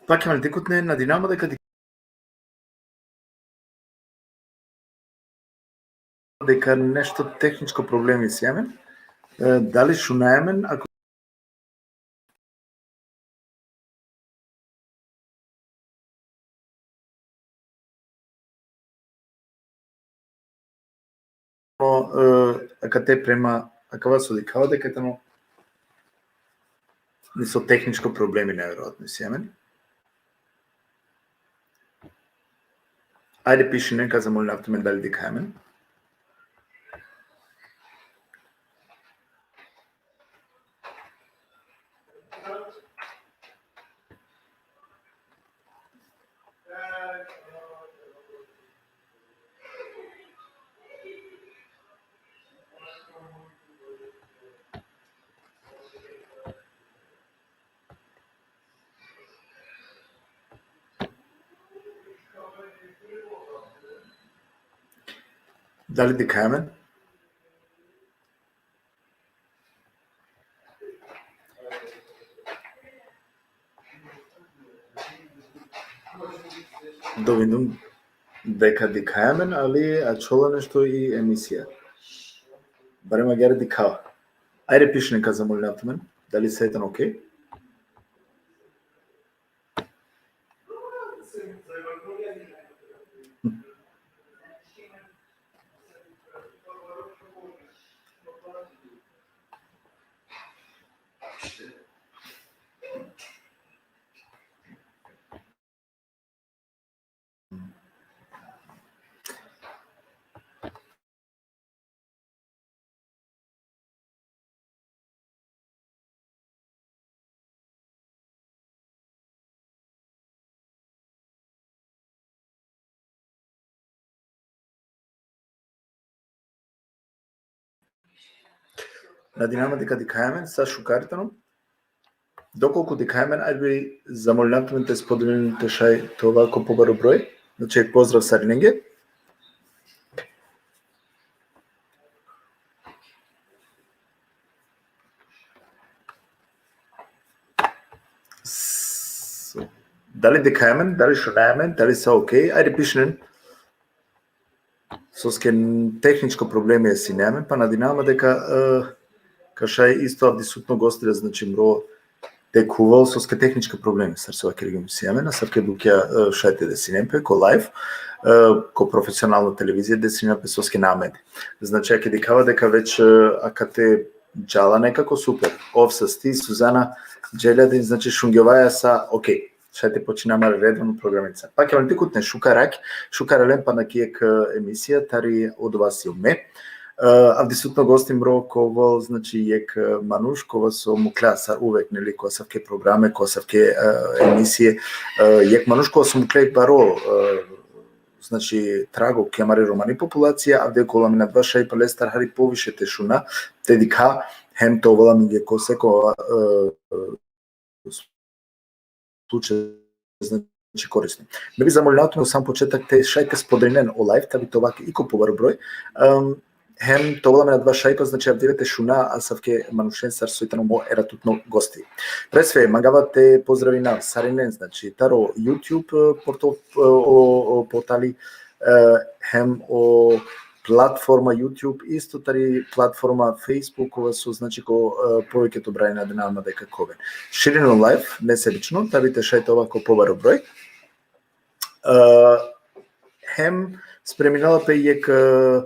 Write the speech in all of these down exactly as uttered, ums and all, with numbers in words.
Pak amen tikutne, nadinava man deka, deka nešto tehničko problemi si amen. E, dali šunaja amen, ako e, akate prema akava so dikhava deka tano niso tehničko problemi najverojatno si amen. Ajde, pišinen, ka zamolinav tumen dali dikhaja amen. Dali dikhaja amen? Dovidum deka dikhaja amen, ali ačhola nešto i emisija. Barem agjaar dikhava. Ajde, pišinen, ka zamolinav tumen, dali sa tano okej. Nadinava man deka dikhaja amen, sa šukar tano. Dokolku dikhaja amen, ajde, zamolinav tumen te spodelinen te šaj te ova ko pobaro broj. Znači, jekh pozdrav sarinenge. S-, dali dikhaja amen, dali šunaja amen, dali sa okej, ajde, pišinen. Soske tehničko problemi sine amen, pa nadinava man deka, e, ka šaj isto avdisutno gosti da, znači, mro te khuvel, soske tehničko problemi, sar so vakergjum, si amen, asavke bukja, e, šaj te desinen pe ko live, e, ko profesionalno televizija desinen pe, soske na amende. Znači, ake dikhava deka već, e, akate džala nekako super. Ov sasti, Suzana Dželjadin, znači, šungjovaja sa, okej. Šaj te počina amari redovno programica. Pak amen tikutne, šukar akhi, šukar alen pana ki jekh, e, emisija tari Odova sium me. E, avdisutno gosti mro ka ovel, znači, jekh, e, manuš kova so mukla sar uvek, neli, ko asavke programe, ko asavke, e, emisije, e, jekh manuš kova so mukla i baro, e, znači, trago ki amari romani populacija, avdive ka ovel amen adava šajipa lestar hari poviše te šuna, te dikha, hem te ovel amenge ko seko, e, slučaj, znači, korisno. Me bi zamolinav tumen ko sam početak te šaj te spodelinen o live, ta bi te ova i ko pobaro broj. Em, hem te ovel amen adava šajipa, znači, avdive te šuna asavke manušen sar so i tano mo eratutno gosti. Pre sve, mangava te pozdravinav sarinen, znači, taro YouTube, e, porto-, e, o, o portali, e, hem o platforma YouTube, isto tari platforma Facebook, kova so, znači, ko, e, poviketo braj nadinava man deka ka oven. Širin o live, nesebično, ta bi te šaj te ova ko pobaro broj. E, hem spreminela pe jekh, e,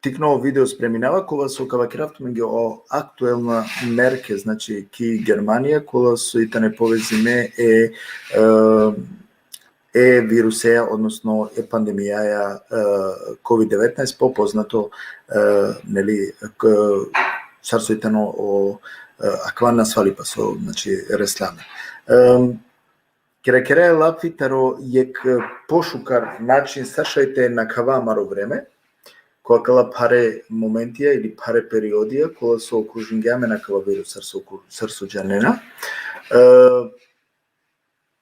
tikno video spreminava, kova so ka vakerav tumenge o aktuelna merke, znači, ki Germanija, kola so i tane povezime e, e, e viruseja, odnosno e pandemijaja, e, kovid devetnaest, popoznato, e, neli, k-, sar so i tano o, e, akava nasvalipa so, znači, resla amen. Em, kera, kera e lafi taro jekh, e, pošukar način sar šaj te nakhava amaro vreme, ko akala phare momentija ili phare periodija, kola so okružingja amen akava virus, sar so okru-, sar so džanena. E,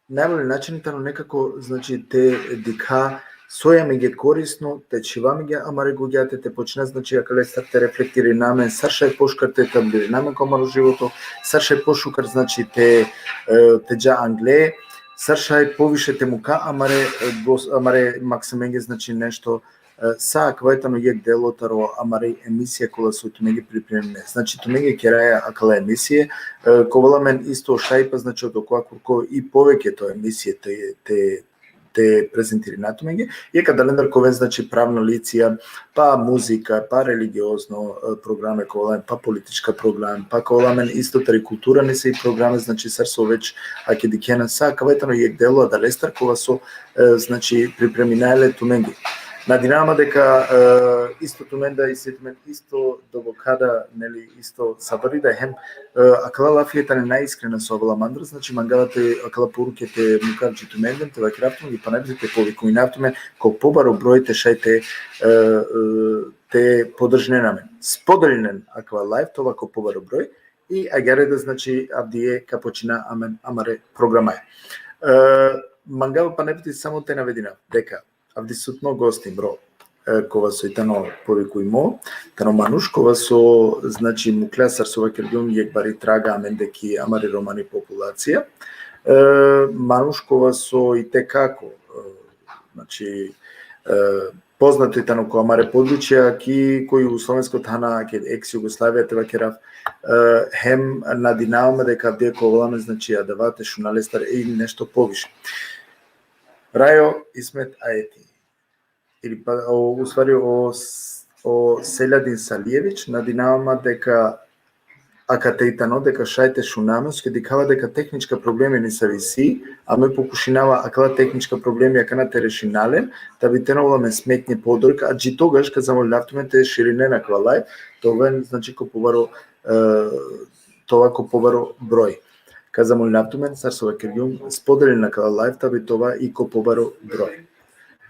najbolji način tano nekako, znači, te dikha soj amenge korisno, te čhiva amenge amare gugjate, te počna, znači, akalestar te reflektirina amen, sar šaj pošukar te etablirina amen ko amaro životo, sar šaj pošukar, znači, te, e, te dža angle, sar šaj poviše te muka amare, e, gos-, amare maksimenge, znači, nešto, e, sa akava tano jek delo taro amare emisija kola so tumenge pripremime. Znači, tumenge keraja akala emisije, e, ka ovel amen isto šajipa, znači, odokola kurko i poveke to emisije te, te, te prezentirina tumenge. Jek adalendar ka oven, znači, pravna licija, pa muzika, pa religiozno, e, programe ka ovel amen, pa politička programe, pa ka ovel amen isto tari kultura nesave programe, znači, sar so već ake dikhena sa akava tano jek delo adalestar kova so, e, znači, pripremina le tumenge. Nadinava ma deka, e, isto tumen da isi tumen isto doboka da, neli, isto sabari da hem, e, akala lafija tane najiskrena so avela mandar, znači, mangava te akala poruke te mukav dži tumenden, te vakerav tumen, i pana te povikujnav tumen ko pobaro broj te šaj te, e, e, te podržinen amen. Spodelinen akava live, te ova ko pobaro broj, i agjaar da, znači, avdive ka počina amen amare programaja. E, mangava pana samo te navedinav deka avdisutno gosti mro, e, kova so i tano povikujmo, tano manuš kova so, znači, mukla sar so vakergjum jek bari traga amende ki amari romani populacija. E, manuš kova so i te kako, e, znači, e, poznato i tano ko amare područja, ki ko jugoslovensko thana, ki eks Jugoslavija te vakerav, e, hem nadinava ma deka avdive ka ovel amen, znači, adava te šuna lestar i nešto poviše. Rajo Ismet Ajeti. Ili pa, o, u stvari, o, S-, o Seljadin Salijević, nadinava ma deka akate i tano, deka šaj te šuna amen, soske dikhava deka tehnička problemi nesave isi, a me pokušinava akala tehnička problemi akana te rešina len, ta bi te na ovel amen smetnje podrk, a dži togaš ka zamolinav tumen te širinen akava live, te oven, znači, ko pobaro, e, te ova ko pobaro broj. Ka zamolinav tumen, sar so vakergjum, spodelinen akava live, ta bi te ova i ko pobaro broj.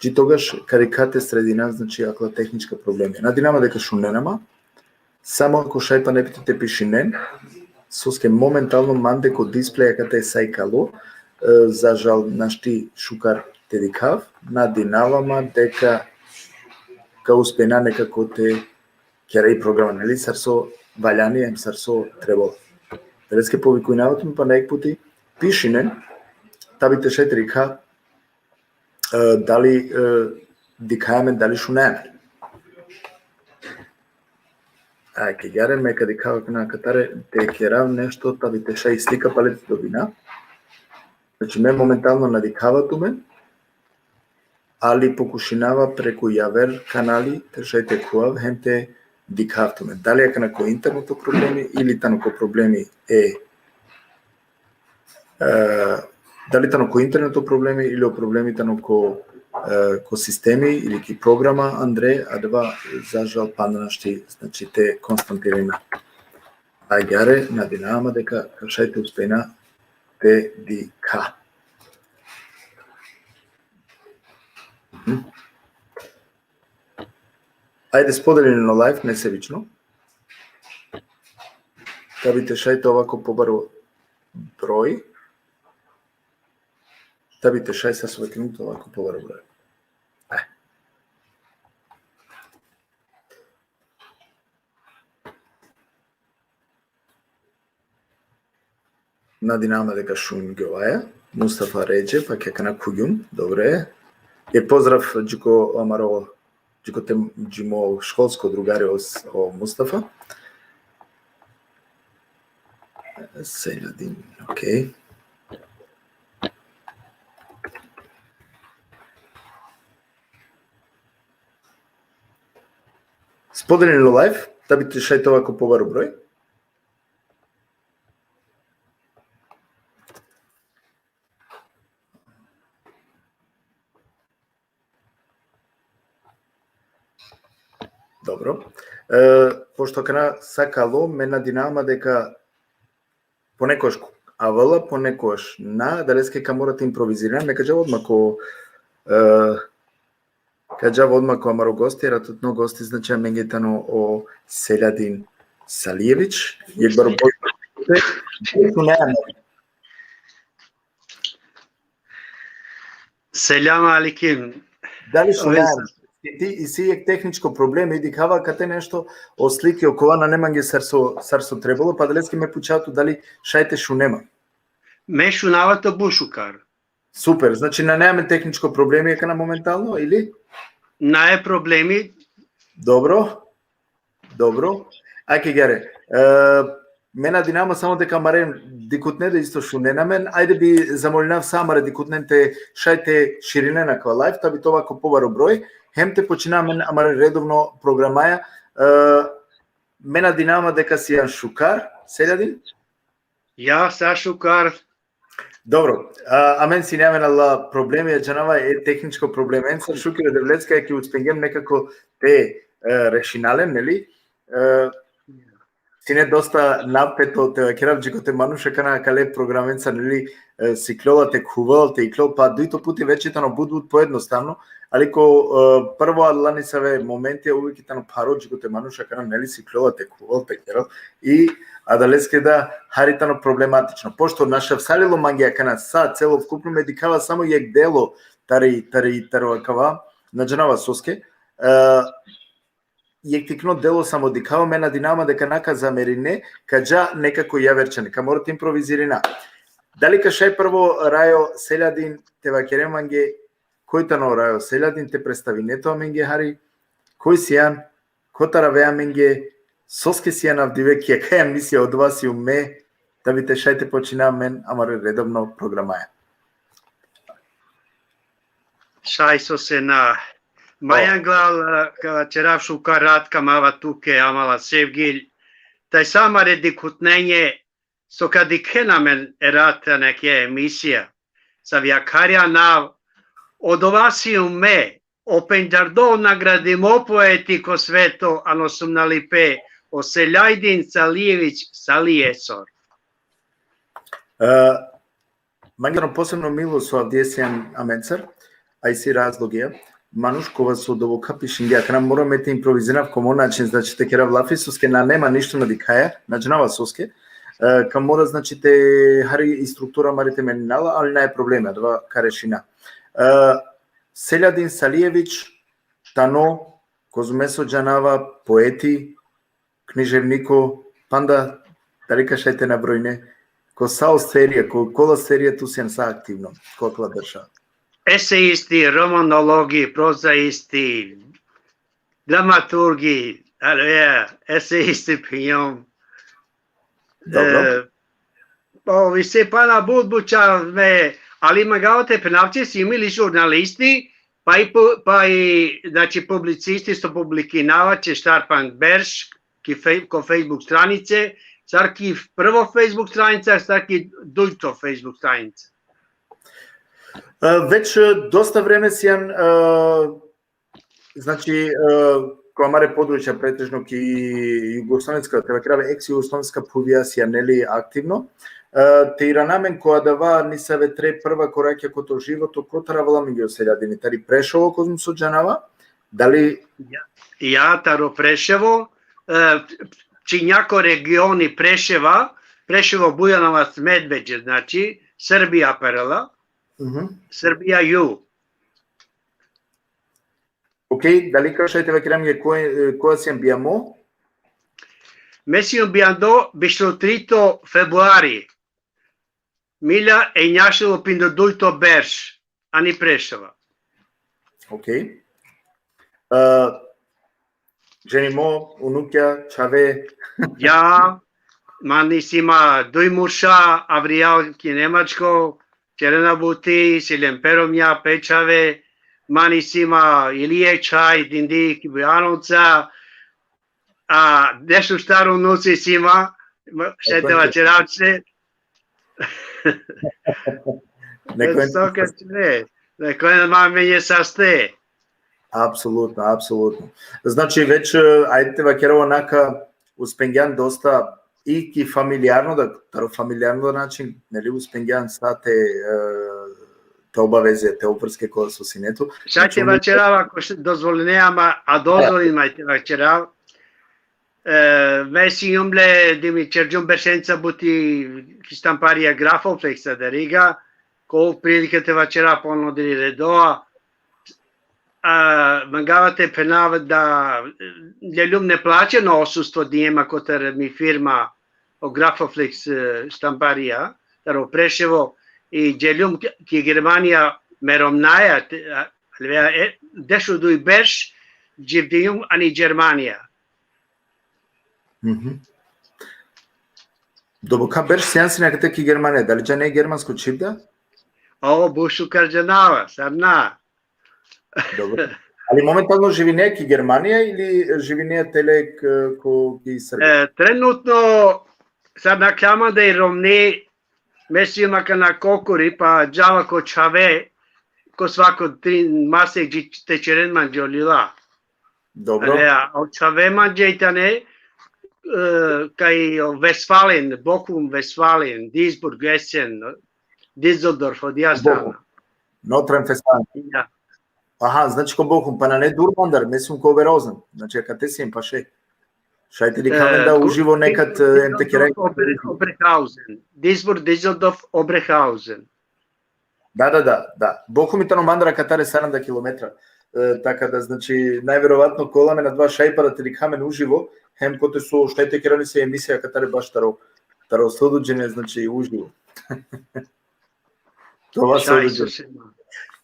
Dži togaš ka dikha te sredinav, znači, akala tehnička problemi. Nadinava ma deka šunena ma, samo ako šaj pana te pišinen, soske momentalno mande ko displej akate sa i kalo, e, za žal našti šukar te dikhav, nadinava ma deka ka uspejna nekako te kera i programa, neli, sar so valjani, em sar so trebol. Adaleske povikujnava tumen pana jek puti, pišinen, ta bi te šaj te dikha, e, dali, e, dikhaja amen, dali šunaja amen. Ake agjaar, me ka dikhav akana katare te kerav nešto, ta bi te šaj slika pale te dobina. Znači, me momentalno na dikhava tumen, ali pokušinava preku javer kanali te šaj te khuvav hem te dikhav tumen. Dali akana ko interneto problemi ili tano ko problemi e, e, dali tano ko interneto problemi ili o problemi tano ko, e, ko sistemi ili ki programa andre, adava za žal pana našti, znači, te konstatirina. Agjaar, nadinava ma deka ka šaj te uspejna te dikha. Mhm. Ajde, spodelinen o live, nesebično. Ta bi te šaj te ova ko pobaro broj. Ta bi te šaj sa svoj klinto ova ko pobaro broj. E. Nadinava ma deka šungjovaja. Mustafa Redžep, ake akana khugjum, dobre. E pozdrav, dži ko amaro, dži ko te, dži mo školsko drugari o S-, o Mustafa. Seljadin, okej. Spodelinen o live, ta bi te šaj te ova ko pobaro broj. Dobro. E, pošto akana sa kalo, me nadinava ma deka ponekogaš avela, ponekogaš na, adaleske ka mora te improvizirina, me ka džav odma ko, e, ka džav odma ko amaro gosti, jer tutno gosti, znači, amenge tano o Seljadin Salijević, jek baro boj. Selam aleyküm. Dali šunaja amen? Ti isi jek tehničko problemi, dikhava kate nešto o sliki okola nane mange sar so, sar so trebolo, pa adaleske me pučava tu dali šaj te šune ma. Me šunava to but šukar. Super, znači nane amen tehničko problemi akana momentalno, ili? Nane problemi. Dobro, dobro. Ake gare. E, me nadinava ma samo deka amare dikhutne da isto šunena amen. Ajde bi zamolinav sa amare dikhutnen te šaj te širinen akava live, ta bi te ova ko pobaro broj. Hem te počina amen amare redovno programaja. E, me nadinava ma deka sian šukar, Seljadin? Ja, sa šukar. Dobro, a, amen sine amen ala problemi, džanava, e tehničko problemenca, šukir e Devleske, ki uspingjem nekako te, e, rešina len, neli? E, sine dosta napeto, te vakerav, dži kote manuš akana akale programenca, neli, e, siklola te khuvel, te iklol, pa dujto puti veče tano but, but poednostavno, ali ko, e, prvo adala nesave momenti uvek tano pharo, dži kote manuš akana, neli, siklola te khuvel, te kerel, i adaleske da hari tano problematično. Pošto našavsalilo mange akana sa celovkupno, me dikhava samo jekh delo tari, tari, taro akava, na džanava soske, e, jekh tikno delo samo dikhava, me nadinava ma deka na ka zamerine, ka dža nekako javer čhane, ka mora te improvizirina. Dali ka šaj prvo Rajo Seljadin te vakere mange, koj tano Rajo Seljadin, te predstavine tu amenge hari, koj sian, kotar ave amenge, soske sian avdive ki akaja emisija Odova sium me, da bi te šaj te počina amen amare redovno programaja. Šaj so sena. Ma anglal, ka ćerav šukar rat ka ma ava tuke, amala sevgilj. Taj sa amare dikhutnenge, so ka dikhen amen e rat ane akaja emisija. Savi akharja nav, Odova sium me, o pendžardo nagradimo poeti ko sveto, ano sumnalipe, o Seljajdin Salijević Salijesor. E, mange tano posebno milo so avdive sian amencar, a isi razlogija. Manuš kova so dovoka pišingja, akana mora me te improvizinav ko mo način, znači te kerav lafi, soske nane ma ništo na dikhaja, na džanava soske. E, ka mora, znači, te hari i struktura amari te menina la, ali nane problemi, adava ka rešina. E, Seljadin Salijević, tano, kozom me so džanava, poeti, književniko, panda, dali ka šaj te nabrojine, ko sa o serija, ko, kola serija tu sian sa aktivno, ko akala berša? Esejisti, romanologi, prozaisti, dramaturgi, ali ja, esejisti phinjom. Dobro. E, o, više pana but buča me, ali mangava te phenav će sium li žurnalisti, pa i pu-, pa i, znači, publicisti so publikinava će štar panč berš, ki fej-, ko Facebook stranice, sar ki prvo Facebook stranica, sar ki dujto Facebook stranica. E, već, e, dosta vreme sian, e, znači, e, ko amare područja, pretežno ki jugoslovenska, te vakerav eks jugoslovenska phuvija sian, neli, aktivno. E, te irana amen ko adava nesave tre prva korakja ko to životo, kotar avela amenge o Seljadini, tari Preševo, kozom so džanava, dali? Ja, ja, taro Preševo, e, činjako regioni Preševa, Preševo, Bujanovac, Medveđa, znači, Srbija perela, Mhm. Srbija ju. Okej, dali ka šaj te vakere amenge ko, e, kova sian bijamo? Me sium bijando bišto trito februari. Milja enjašel o pindo dujto berš, ani Preševa. Okej. E, ženimo, unukja, čhave? Ja, man isi ma duj murša, avrijal ki Nemačko, ćerena buti, si len pe romnja, pe čhave, man isi ma ili jekh čhaj, dindi ki Bujanovca, a nešto štar unuci si ma, ma, šaj te vaćerav će. Neko je Sto ka ćere, neko je ma menje saste. Apsolutno, apsolutno. Znači, već, e, ajde te vakerav onaka, uspengjan dosta i ki familijarno, da, taro familijarno način, neli, uspengjan sa te, e, te obaveze, te oprske kola so sine tu. Šaj te vaćerav, ako š-, dozvoline, ama, a dozvolin ma te vaćerav. E, me sium le dimi čerđum beršenca buti ki štamparija Grafofleksa da Riga, ko prilika te vaćerav po ono diri redoa, a, mangava te phenav da, e, leljum neplaćeno odsustvo dijema kotar mi firma o Grafofleks, e, štamparija, taro Preševo, i dželjum ki, ki Germanija me romnjaja, te, a, alvea, e, dešuduj berš dživdinjum ani Germanija. Mhm. Doboka berš sijan sine akate ki Germanija, dali džane germansko čhib da? O, but šukar džanava, sar na. Dobro. Ali momentalno živine ki Germanija ili živine tele k-, ko ki Srbija? E, trenutno, sar nakhla mande i romni, me sijum akana kokori, pa džava ko čhave, ko svako tri masek dži te ćeren mande o lila. Dobro. Alea, o čhave mande i tane, e, kaj o Westfalen, Bochum, Westfalen, Duisburg, Essen, Düsseldorf, odija strana. Nordrhein-Westfalen. Ja. Aha, znači ko Bochum, pa nane dur mandar, me sijum ko Oberhausen. Znači, akate sien paše. Šaj te dikha amen da uživo nekad, e, em te keren. Ober-, Oberhausen. Duisburg, Düsseldorf, Oberhausen. Da, da, da, da. Bochum i tano mandar akatare saranda kilometra. E, taka da, znači, najverovatno kola amen adava šaj para te dikha amen uživo, hem kote so šaj te keren isi emisija akatare baš taro, taro Soduđene, znači, uživo. To vas Soduđene.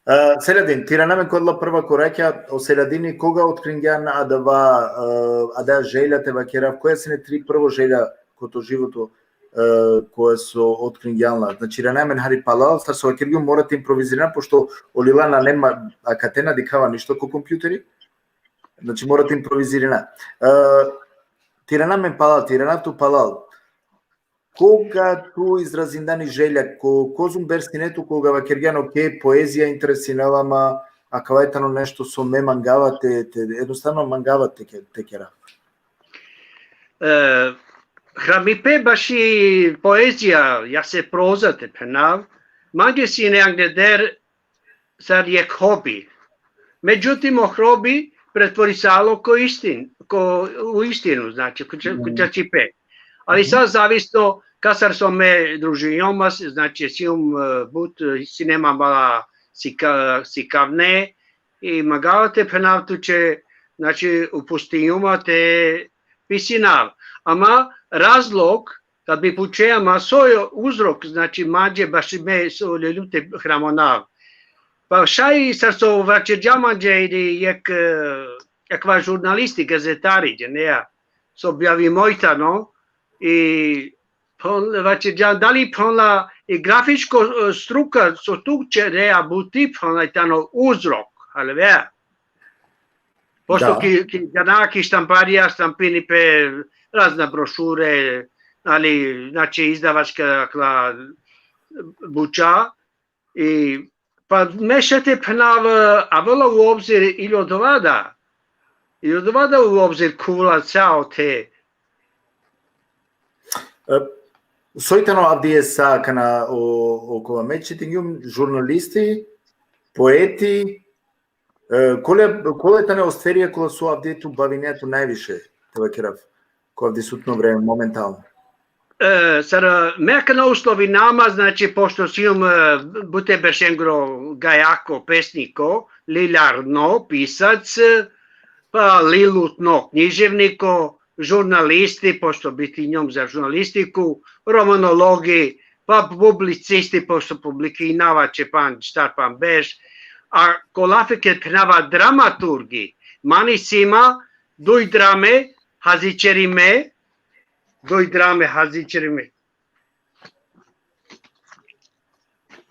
E, Seljadin, te irana amen ko adala prva korakja, o Seljadini koga otkringjan adava, e, adaja želja te vakerav, koja sine tri prvo želja ko to životo, e, koja so otkringjan la. Znači, irana amen hari palal, sar so vakergjum mora te improvizirina, pošto o lila nane ma-, akate na dikhava ništo ko kompjuteri. Znači, mora te improvizirina. E, te irana amen palal, te irana tu palal. Koga tu izrazindan i želja, ko, kozom berš sine tu koga vakergjan, ok, poezija interesinela ma, akava i tano nešto so me mangava te, te, jednostavno mangava te, ke-, te kera. E, hramipe baši poezija, ja se proza te phenav, mange sine angleder sar jekh hobi. Međutim, o hobi pretvorisalo ko istin-, ko, u istinu, znači, ko ča-, ko čačipe. Ali sad zavisno kasar so me družinjom mas, znači, sijum, e, but, e, sine ma mala sika-, sikavne, i mangava te phenav tuće, znači, upustinjum ma te pisinav. Ama razlog, kad bi pučea ma soj uzrok, znači, mange baši me so lelum te hramonav. Pa šaj sar so vaćerđa mange ili jekh, e, jekh akava žurnalisti, gazetari, džanea, so objavimoj tano, i phon-, vaćerđa, dali phonela i grafičko, e, struka, so tu ćerea buti, phonela i tano uzrok, alvea. Pošto ki, ki, džana, ki štamparija štampini pe razna brošure, ali, znači, izdavačka, akala, buća, i, pa me šaj te phenav, avela u obzir ili odova da, ili odova da u obzir kuvla cao te. E, soj tano avdive sa akana o, okola, me čhitingjum žurnalisti, poeti, e, kole, kole tane o sferija kola so avdive tu bavinea tu najviše, te vakerav, ko avdisutno vreme, momentalno? E, sar, e, me akana uslovina ma, znači, pošto sijum, e, bute beršengoro gajako, pesniko, lilarno, pisac, pa lilutno, književniko, žurnalisti, pošto bitinjom za žurnalistiku, romanologi, pa publicisti, pošto publikinava će pan, štar pan berš, a ko lafi ked phenava dramaturgi, man isi ma duj drame hazićerime, duj drame hazićerime.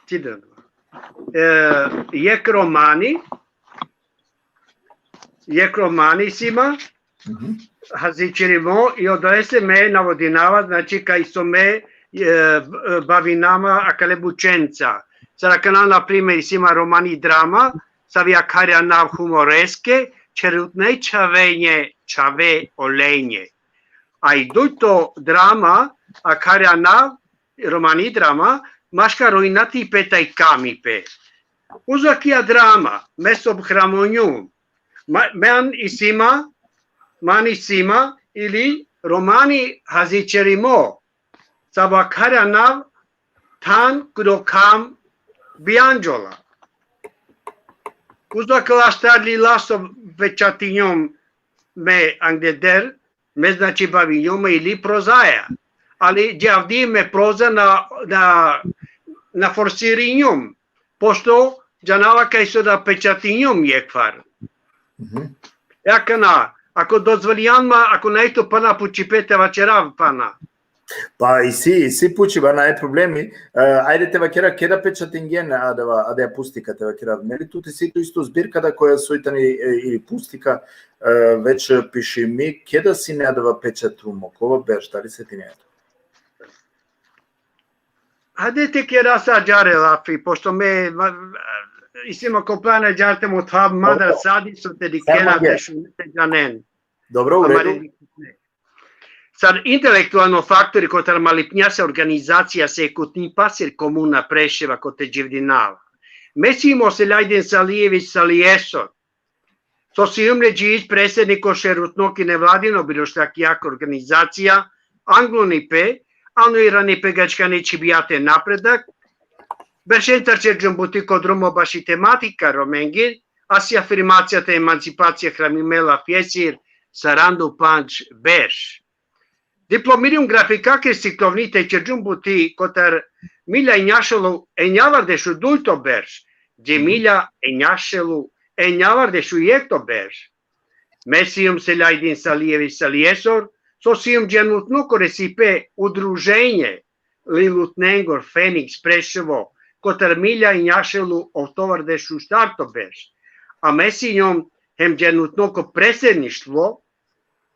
Ti da. E, jekh romani, jekh romani isi ma, hazićerimo, i odolese me navodinava, znači, kaj so me, e, bavina ma akale bućenca. Sar akana, na primer, isi ma romani drama, savi akharja nav humoreske, Čherutne čhavenje, čhave olenje. A i dujto drama, akharja nav, romani drama, Maškaro inati pe taj kamipe. Uzo akija drama, me so hramonjum, ma-, man isi ma, man isi ma, ili romani hazićerimo, savo akharja nav Than kdo kham bijanđola. Uzo akala štar lila so pečatinjom me angleder, me, znači, bavinjom me ili prozaja. Ali džavdi me proza na, na, na forsirinjum, pošto džanava kaj so da pečatinjum jekhvar. Mhm. E akana, ako dozvolijan ma, ako naj to pana pučipe te vaćerav pana. Pa isi, isi pučiba, nane problemi. E, ajde te vakera, keda pečatingjen adava, adava pustika te vakera. Neli tut isi tu isto zbirka da koja soj tani, e, ili pustika, e, već pišimi, keda sine adava pečatumo, kova berš, dali setinea tu? Hajde te kera sa ađare lafi, pošto me, ma, isi ma ko plana ađar te mothav mandar sadi so te dikena te šun-, te džanen. Dobro, u redu. Sar intelektualno faktori kotar ma lipnjase organizacijase Ekutni Pasir, Komuna Preševa, kote dživdinava. Me sijum o Selajdin Salijević Saliesor, so sijum le dži predsednik o šerutno ki nevladino bilo štakjak organizacija, anglunipe, ano iranipe gadžikane čhibjate napredak, beršencar ćerđum buti ko drumo baši tematika Romengir, a si afirmacija te emancipacija hranime lafjesir saranda u pandž berš. Diplomirium grafikake siklovni te ćerđum buti kotar milja enja šel u enjavardeš u dujto berš, dži milja enja šel u enjavardeš u jekhto berš. Me sijum Selajdin Salijević Saliesor, so sijum dženutno ko resipe udruženje lilutnengoro Feniks Preševo, kotar milja enja šel u ohtovardeš u štarto berš. A me sijum hem dženutno ko predsedništvo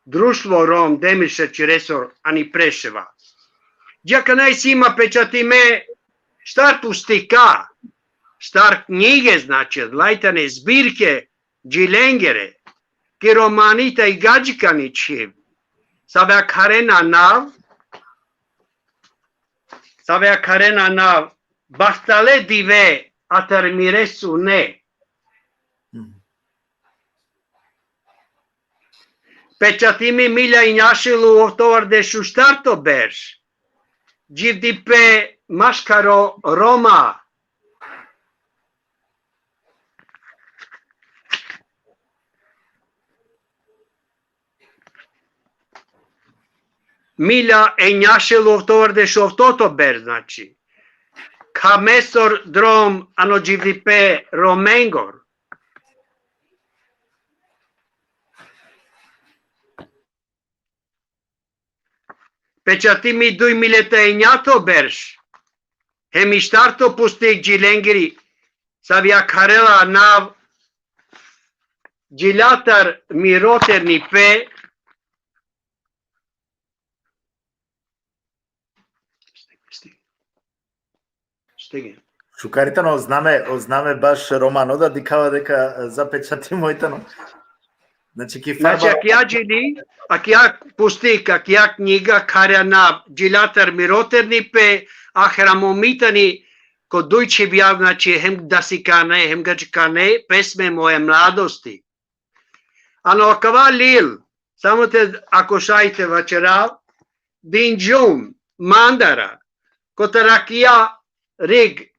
Društvo Rom Demir Šećeresor ani Preševa. Dži akana isi ma pečatime štar pustika, štar knjige, znači, lajtane zbirke, dži lengere, ki romani taj gadžikani čhib, save akharena nav, save akharena nav, Bahtale dive atar mire sune. Mhm. Pečatimi milja enja šel u ohtovardeš u štarto berš. Dživdipe maškaro Roma. Milja enja šel u ohtovardeš u ohtoto berš, znači. Khamesor drom ano dživdipe Romengor. Pečatimi duj milete enjato berš. Hem i štarto pustik dži lengiri, savi akharela nav Džilatar Miroternipe. Šukar i tano, zname, zname baš romano da dikhava deka, e, zapečatimo i tano. Znači, ki farba. Znači, akija džili, akija pustik, akija knjiga, kharja nav Džilatar Miroternipe, a hramomita ni ko duj čhibja, znači, hem dasikane, hem gadžikane, pesme moje mladosti. Ano akava lil, samo te, ako šaj te vaćerav, dinđum mandara, kotar akija rig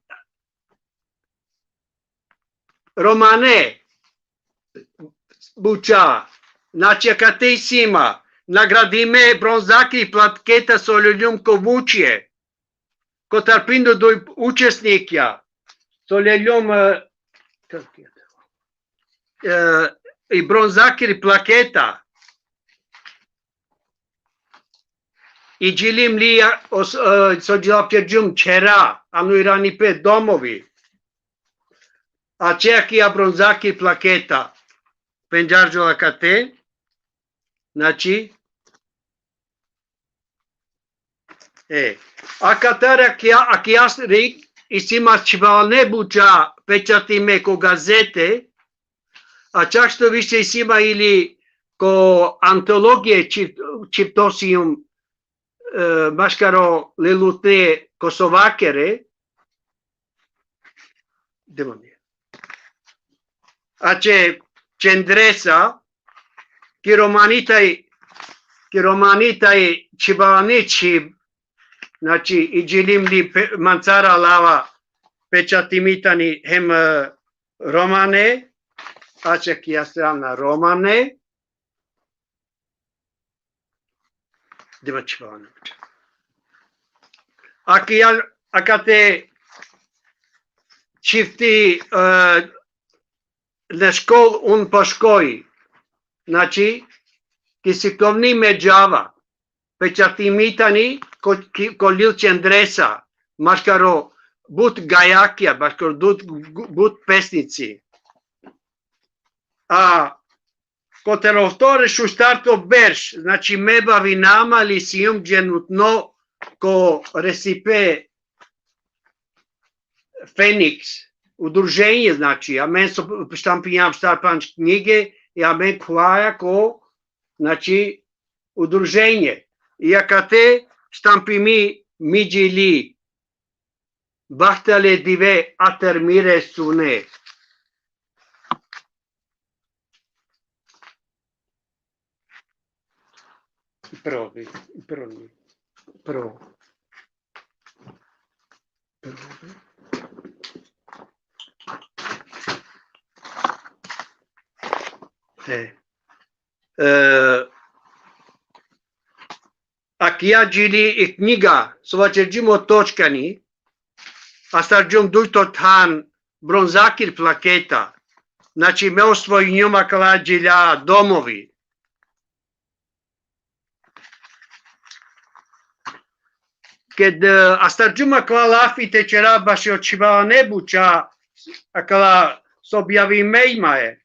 romane buča, znači, akate isi ma nagradime bronzaki plaketa so leljum ko Vučje, kotar pindo duj učesnikja, so leljum, e, e, i bronzaki plaketa, i džilim li, e, so džila pjerđum ćhera, ano iranipe domovi. A će akija bronzaki plaketa, pendžarđol akate, znači, e, akatar akija, akija rig, isi ma čhibavane buča pečatime ko gazete, a čak što više isi ma ili ko antologije čhib-, čhibto sijum, e, maškaro lilutne Kosovakere, Demon je. A će čendresa, ki romani taj, ki romani taj čhibavane čhib, znači, i džilim li pe-, mancara lava pečatimi tani hem, e, romane, a će akija strana romane, Dima čhibavane. Akija, akate čhivti, e, në shkollë unë po shkoj. Znači, ki sikloni me gjava. Pečatimi tani, ko, ki, ko lil qendresa, maškaro but gajakja, maškaro but, but pesnici. A, kotar ofto e šuštarto berš, znači me bavinama li sijum dženutno ko resipe Feniks, udruženje, znači, amen so štampinjam štar panč knjige, i amen khuvaja ko, znači, udruženje. I akate štampimi mi džili, bahtale dive atar mire sune. Provi, provi, provi. E, e, akija džili i knjiga, so vaćerđum o točkani, a starđum duj to than bronzakir plaketa, znači me osvojinjum akala džilja domovi. Ked, e, astarđum akala lafi te ćera baši o čhibane buća, akala so objavime imae.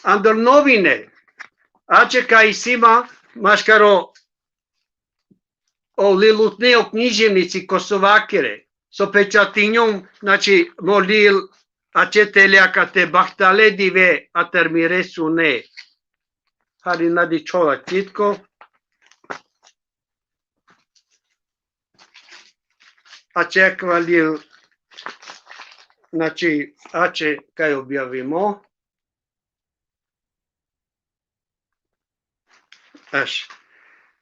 Andor novine, ače ka isima maškaro o lilutne o književnici Kosovakere, so pečatinjum, znači, mo lil, ače tele akate bahtale dive atar mire sune. Hari nadi čhola čitko. Ače akva lil, znači, ače kaj objavimo. Eš.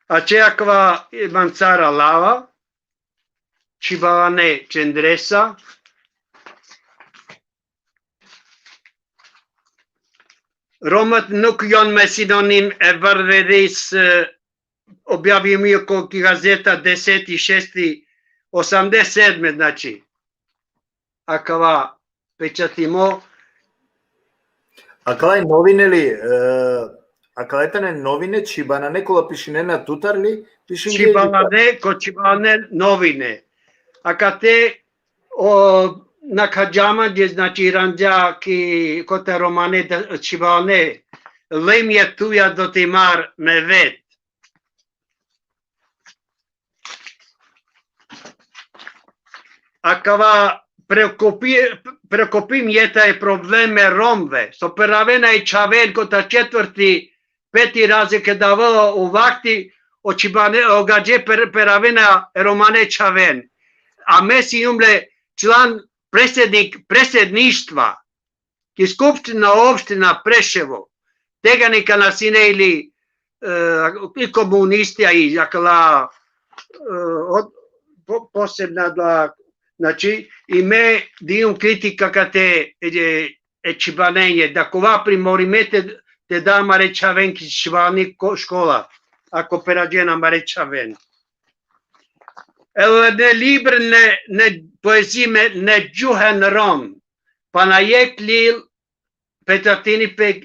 Ače akva mancara lava, čhibalane čendresa. Romat nuk jon me sinonim e varveris, e, objavimi ko ki gazeta deseti šesti osamdeset sedme, znači. Akava pečatimo. Akala i novine li, e, akala tane novine čhibanane kola pišinena tutar li, pišinge li? Čhibanane, ko čhibanane novine. Akate o, na khađama dje, znači, ranđa ki kote romane da, čhibanane, lem je tuja do ti mar me vet. Akava prekopi-, prekopim jeta e probleme Romve, so peravena e čhaven kota četvrti, peti razred keda avela o vakti, o čhibane, o gadže per-, peravena e romane čhaven. A me sijum le član predsednik, predsedništva, ki skupština opština Preševo, tegani kana sine ili, e, i komunisti, a i akala, e, od, po-, posebna da, znači, i me dijum kritika kate, e, e čhibanenje, da kova primorime te, te da amare čhaven ki čhibani ko-, škola, ako perađen amare čhaven. Evo ne libr, ne, ne poezime, ne gjuhen rom, pana jek lil, pečatini pe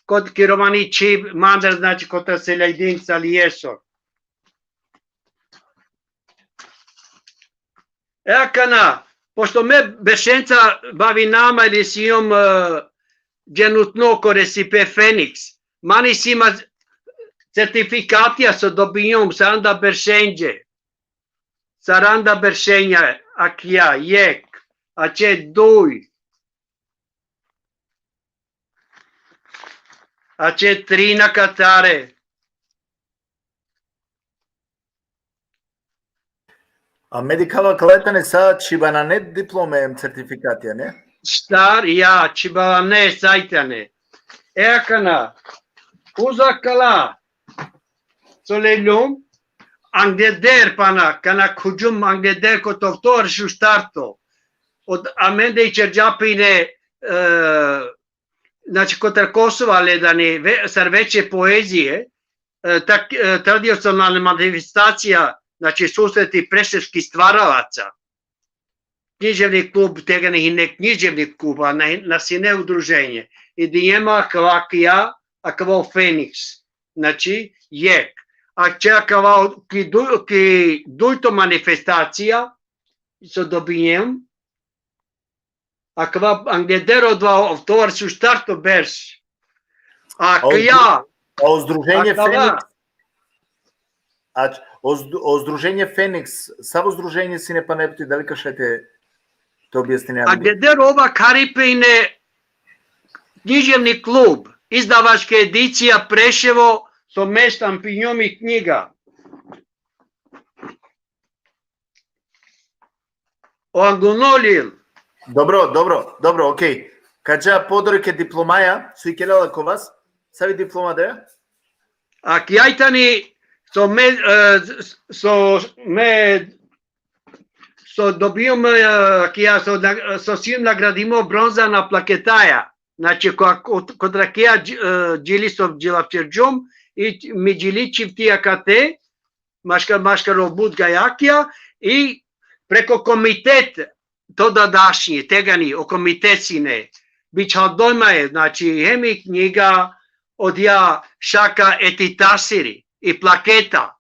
kot ki romani čhib, mandar, znači, kotar Selajdin Salijeso. E akana, pošto me beršenca bavinama ili sijum, e, dženutno ko resipe Feniks, man isi ma certifikatija so dobijum saranda beršenđe. Saranda beršenja, akija, jek, ače duj, ače tri nakatare. A me dikhava akala tane sa čhibanane diplome em certifikatija, ne? Štar, ja, čhibanane sa i tane. E akana, uza akala, so lelum, angleder pana, kana khuđum angleder kotar ofto e šuštarto. Od amende i čerđa pine, e, znači, kotar Kosova le dani, ve-, sar veće poezije, e, tak-, e, tradicionalne manifestacija, znači, susreti preševskih stvaralaca. književni klub, tegani hine književni klub, a na, na sine udruženje. I dinjema akava akija, akava o Feniks. Znači, jek. A će akava ki, du, ki dujto manifestacija, so dobinjem, akava angleder odova, ov tovar su štarto berš. A A o, kija, a o združenje akava Feniks, a, o, zd- o združenje Feniks, savo združenje sine pana, dali ka šaj te, te objasnine? Angleder ova karipe ine književni klub, izdavačka edicija Preševo, so me štampinjum i knjiga. O anglunolil. Dobro, dobro, dobro, okej. Ka dža podorike diplomaja, so ikerela ko vas, savi diploma da? A kija i tani, so me, e, so me, so dobijum, e, kija so, na- so sijum nagradimo bronza na plaketaja. Znači, ko, ko, kontra kija dž- e, džili so džilavčerđum, i mi džili čifti akate, maškar, maškar o but gajakija, i preko komitet, to dadašnji, tegani, o komitet sine, bičhaldojma e, znači, hem i knjiga odija Šaka Etitasiri, i plaketa,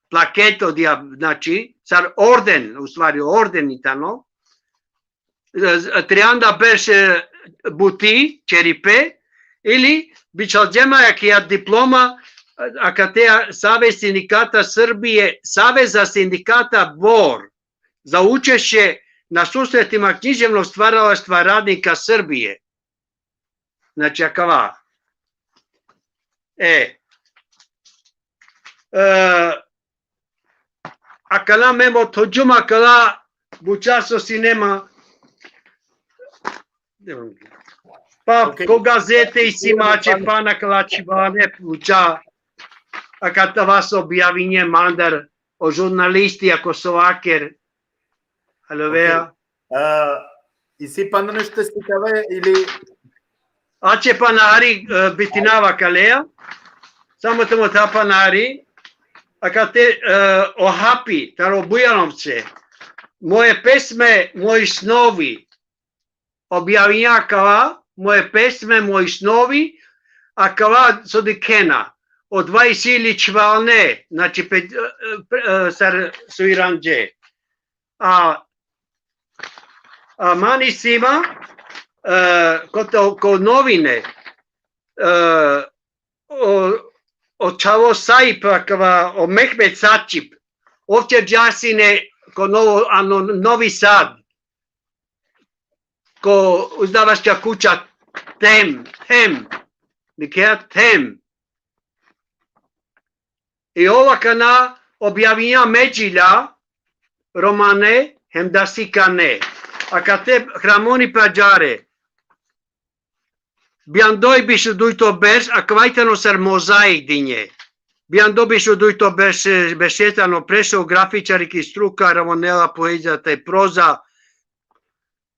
plaketa odija, znači, sar orden, u stvari, orden i tano, e, trianda berš, e, buti, ćeripe, ili bičhalđema akija diploma, e, akate Savez sindikata Srbije, Saveza sindikata Bor, za učešće na susretima književnog stvaralaštva radnika Srbije. Znači, akava. E, e, akala me mothođum akala buča so sine ma. Pa, okej, ko gazete isi ma, će pana akala čhibane buča. Akatava so objavinje mandar o žurnalisti, ako so vaker. Alo, okej. Vea. A, isi pana nešto sikave ili? Ače pana hari, e, bitinava kaleja. Samo te motha pana hari. Akate, e, o Hapi, taro Bujanovce. Moje pesme, moji snovi. Objavinja akava, moje pesme, moji snovi, akava so dikhena. Odova isi ličhvalne, znači, pe, e, e, sar so iranđe. A, a man isi ma, e, ko, to- ko novine, e, o, o čhavo Saip, akava, o Mehmet Sačip, ov ćerđa sine ko Novo, ano, Novi Sad, ko izdavačka kuća Them, Hem, dikhea Them. I ov akana objavinja me džilja romane hem dasikane. Akate hramoni pe ađare. Bijando i biš u dujto berš, akava i tano sar mozaik dinje. Bijando biš u dujto berš, e, berše tano Preševo, grafičari ki struka, ravnela poezija te proza,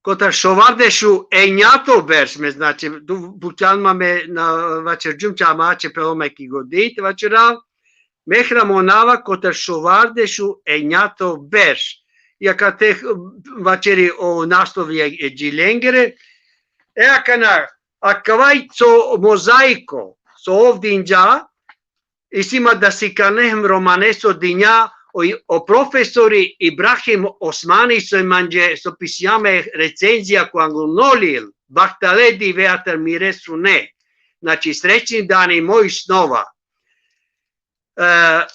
kotar šovardeš u enjato berš, me, znači, tu bućan ma me na vaćerđum, ča ma će pelo me ki godit, vaćera, me hramonava kotar šovardeš u enjato berš. I akate vaćeri o naslovi e, e dži lengere, e akana, akava i so mozaiko, so ov dinđa, isi ma dasikane hem romane so dinja o, o profesori Ibrahim Osmani, so imanđe, so pisijam e recenzija ko anglunolil, Bahtale dive atar mire sune. Znači, srećni dani, moji snova. E,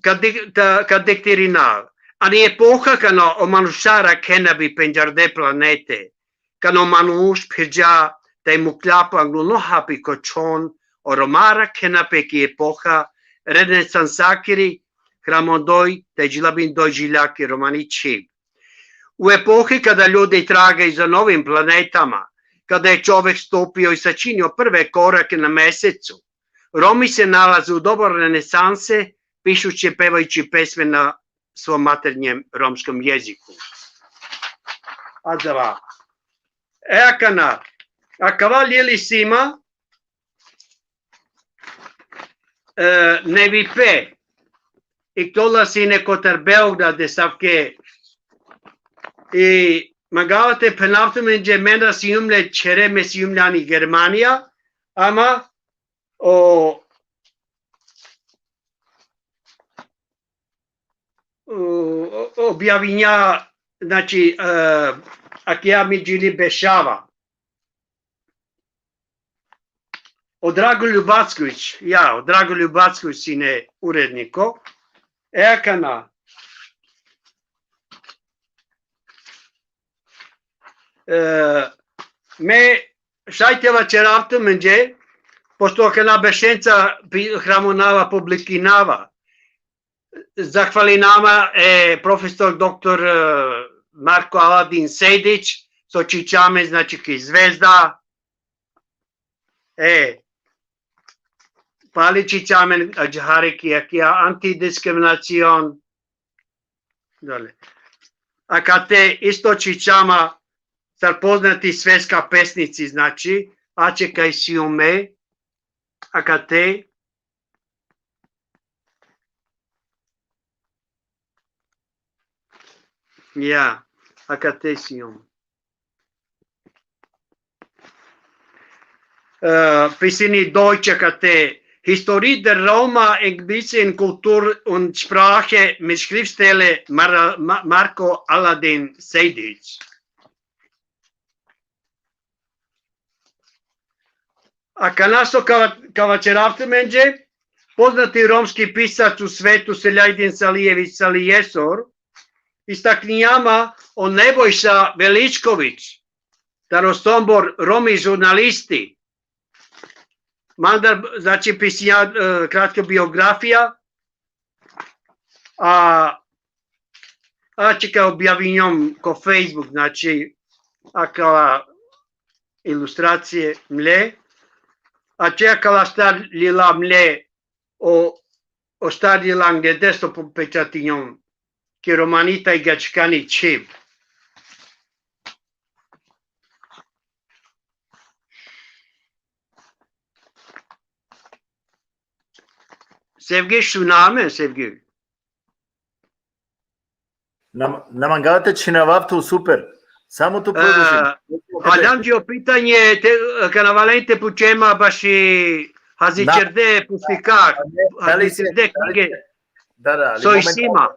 kad dik-, ta-, kad diktirinav. Ani epoha kana o manuša rakhena bi pendžarde planete, kana o manuš phirđa taj muklja po angluno hapi ko čhon, o Roma rakhena pe ki epoha renesansakiri, hramondoj taj džilabindoj džilja ki romani čhib. U epohi kada ljudi tragaju za novim planetama, kada je čovek stupio i sačinio prve korake na mesecu, Romi se nalaze u doba renesanse, pišući, pevajući pesme na svom maternjem romskom jeziku. Adava. E akana, akava lili sima, e, Nevipe, ikljola sine kotar Beograd, asavke I mangava te phenav tumenđe, me na sijum le čhere, me sijum le ani Germanija, ama o, o, o, objavinđa, znači, e, akija mi džili bešava. O Drago Ljubacković, ja, o Drago Ljubacković sine uredniko. E akana. E, me šaj te vaćerav tumenđe, pošto akana bešenca pi-, hramonava, publikinava. Zahvalinama e profesor doktor, e, Marko Aladin Sejdić, so čiča amen, znači, ki Zvezda. E, pali čiča amen ađahari ki, ki antidiskriminacion. Dole. Akate isto čiča ma sar poznati svetska pesnici, znači, ače kaj sijume, akate, ja, akate sijum. E, pisini Deutsche akate, Historie der Roma, ein bisschen Kultur und Sprache, mit Schriftsteller Mar-, Ma-, Marko Aladin Sejdić. Akana so ka, ka vaćerav tumenđe, poznati romski pisac u svetu Selajdin Salijević Salijesor, istakninđa ma o Nebojša Veličković, taro Sombor, Romi žurnalisti. Mandar, znači, pisinđa, e, kratka biografija, a, a čeka objavinđom ko Facebook, znači, akala ilustracije mle, a čeka akala star lila mle, o, o star lila angleder so po-, pečatinđom, ki romani tajgačkani čhib. Sevgi, šuna amen, Sevgi? Na, na mangava te čhinavav tu, super. Samo tu produži. E, aljam dži o pitanje, te, kana valjani te pučem ma baši Hazićerde pustika, da li se, Hazićerde da li knjige. Da, da, ali so momentalno, isi ma.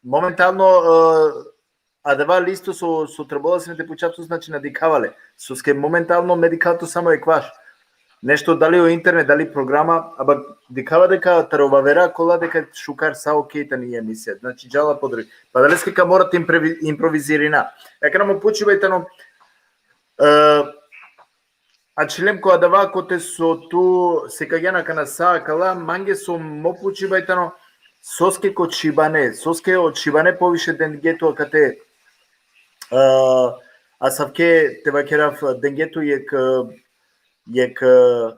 Momentalno, e, adava listo so, so trebela sine te pučav tu, znači, na dikhava le. Soske momentalno me dikha tu samo ekvaš. Nešto, dali o internet, dali programa, aba dikhava deka taro vavera kola deka šukar sa okej tani i emisija. Znači, džala podri. Pa daleske ka mora te improvi-, improvizirina. Akana mo pučiba i tano, e, ačhilem ko adava kote so tu sikagjan akana sa akala, mange so mo pučiba i tano, soske ko čhibane, soske o čhibane poviše denge tu akate, e, asavke te vakerav, denge tu jek, jek, e,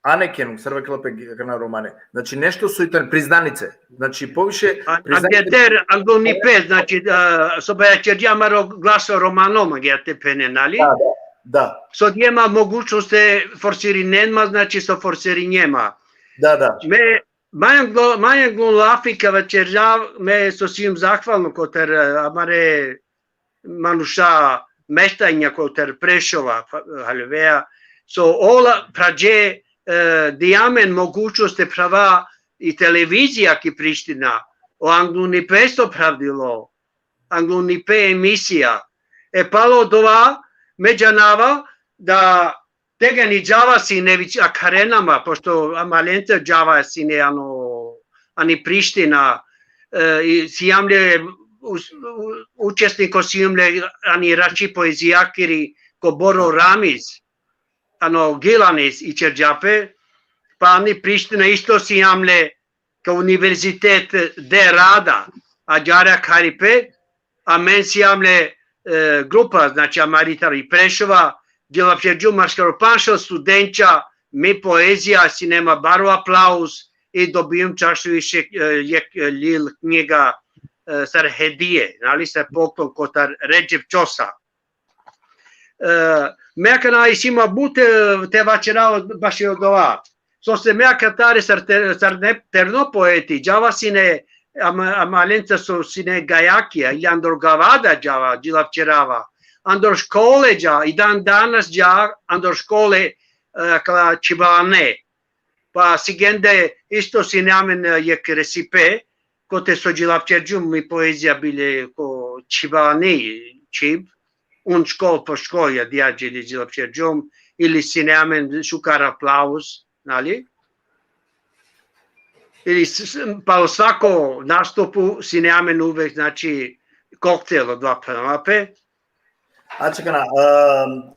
anekenu, sar vakela pe akana romane. Znači, nešto so i tane priznanice. Znači, poviše a-, priznanice. Angleter, anglunipe, znači, a, so bajaćerđa amaro Glaso Romano, mange te phenen, ali? Da, da, da. So dije ma mogućnost te forsirinen ma, znači, so forsirinđe ma. Da, da. Me, ma anglo-, ma anglun lafi ka vaćerđav, me so sijum zahvalno kotar, e, amare manuša Mestanja kotar Prešova, fa-, Halevea, so ola phravđe, e, dija amen mogućnost te phrava i televizija ki Priština, o anglunipe so phravdilo, anglunipe emisija. E palo dova, me džanava da tegani džava sine vič akharena ma, pošto ama lenca džava sine ano, ani Priština, e, i sijam le us-, u-, učesniko sijum le ani Rači poezijakiri ko Boro Ramiz, ano Gilanis i ćerđa pe, pa ani Priština isto sijam le ka Univerzitet de Rada, ađahar akharipe, amen sijam le, e, grupa, znači, amari tari Prešova, dželapćerđum maškaro panšel studenća, mi poezija, sine ma baro aplauz, i dobijum čašu više, e, jek, e, lil knjiga, e, sar hedije, nali, sar poklon kotar Redžep Čosa. E, me akana isi ma but, e, te vaćera o-, baši odova. Sose me akatare sar te-, sar ne-, terno poeti, džava sine ama, ama lenca so sine gajakija, ili andro gava da džava, džilapčerava, andro škole dža, i dan danas dža, andro škole, e, kala čhibane. Pa sigende isto sine amen, e, jekh resipe, kote so džilapčerđum mi poezija bile ko čhibani, čhib, un škol po škol, ja dija džili džilapčerđum, ili sine amen šukar aplauz, nali? Ili s-, s-, pa svako nastupu sine amen uvek, znači, koktel odova phenava pe. Ačhikana, um,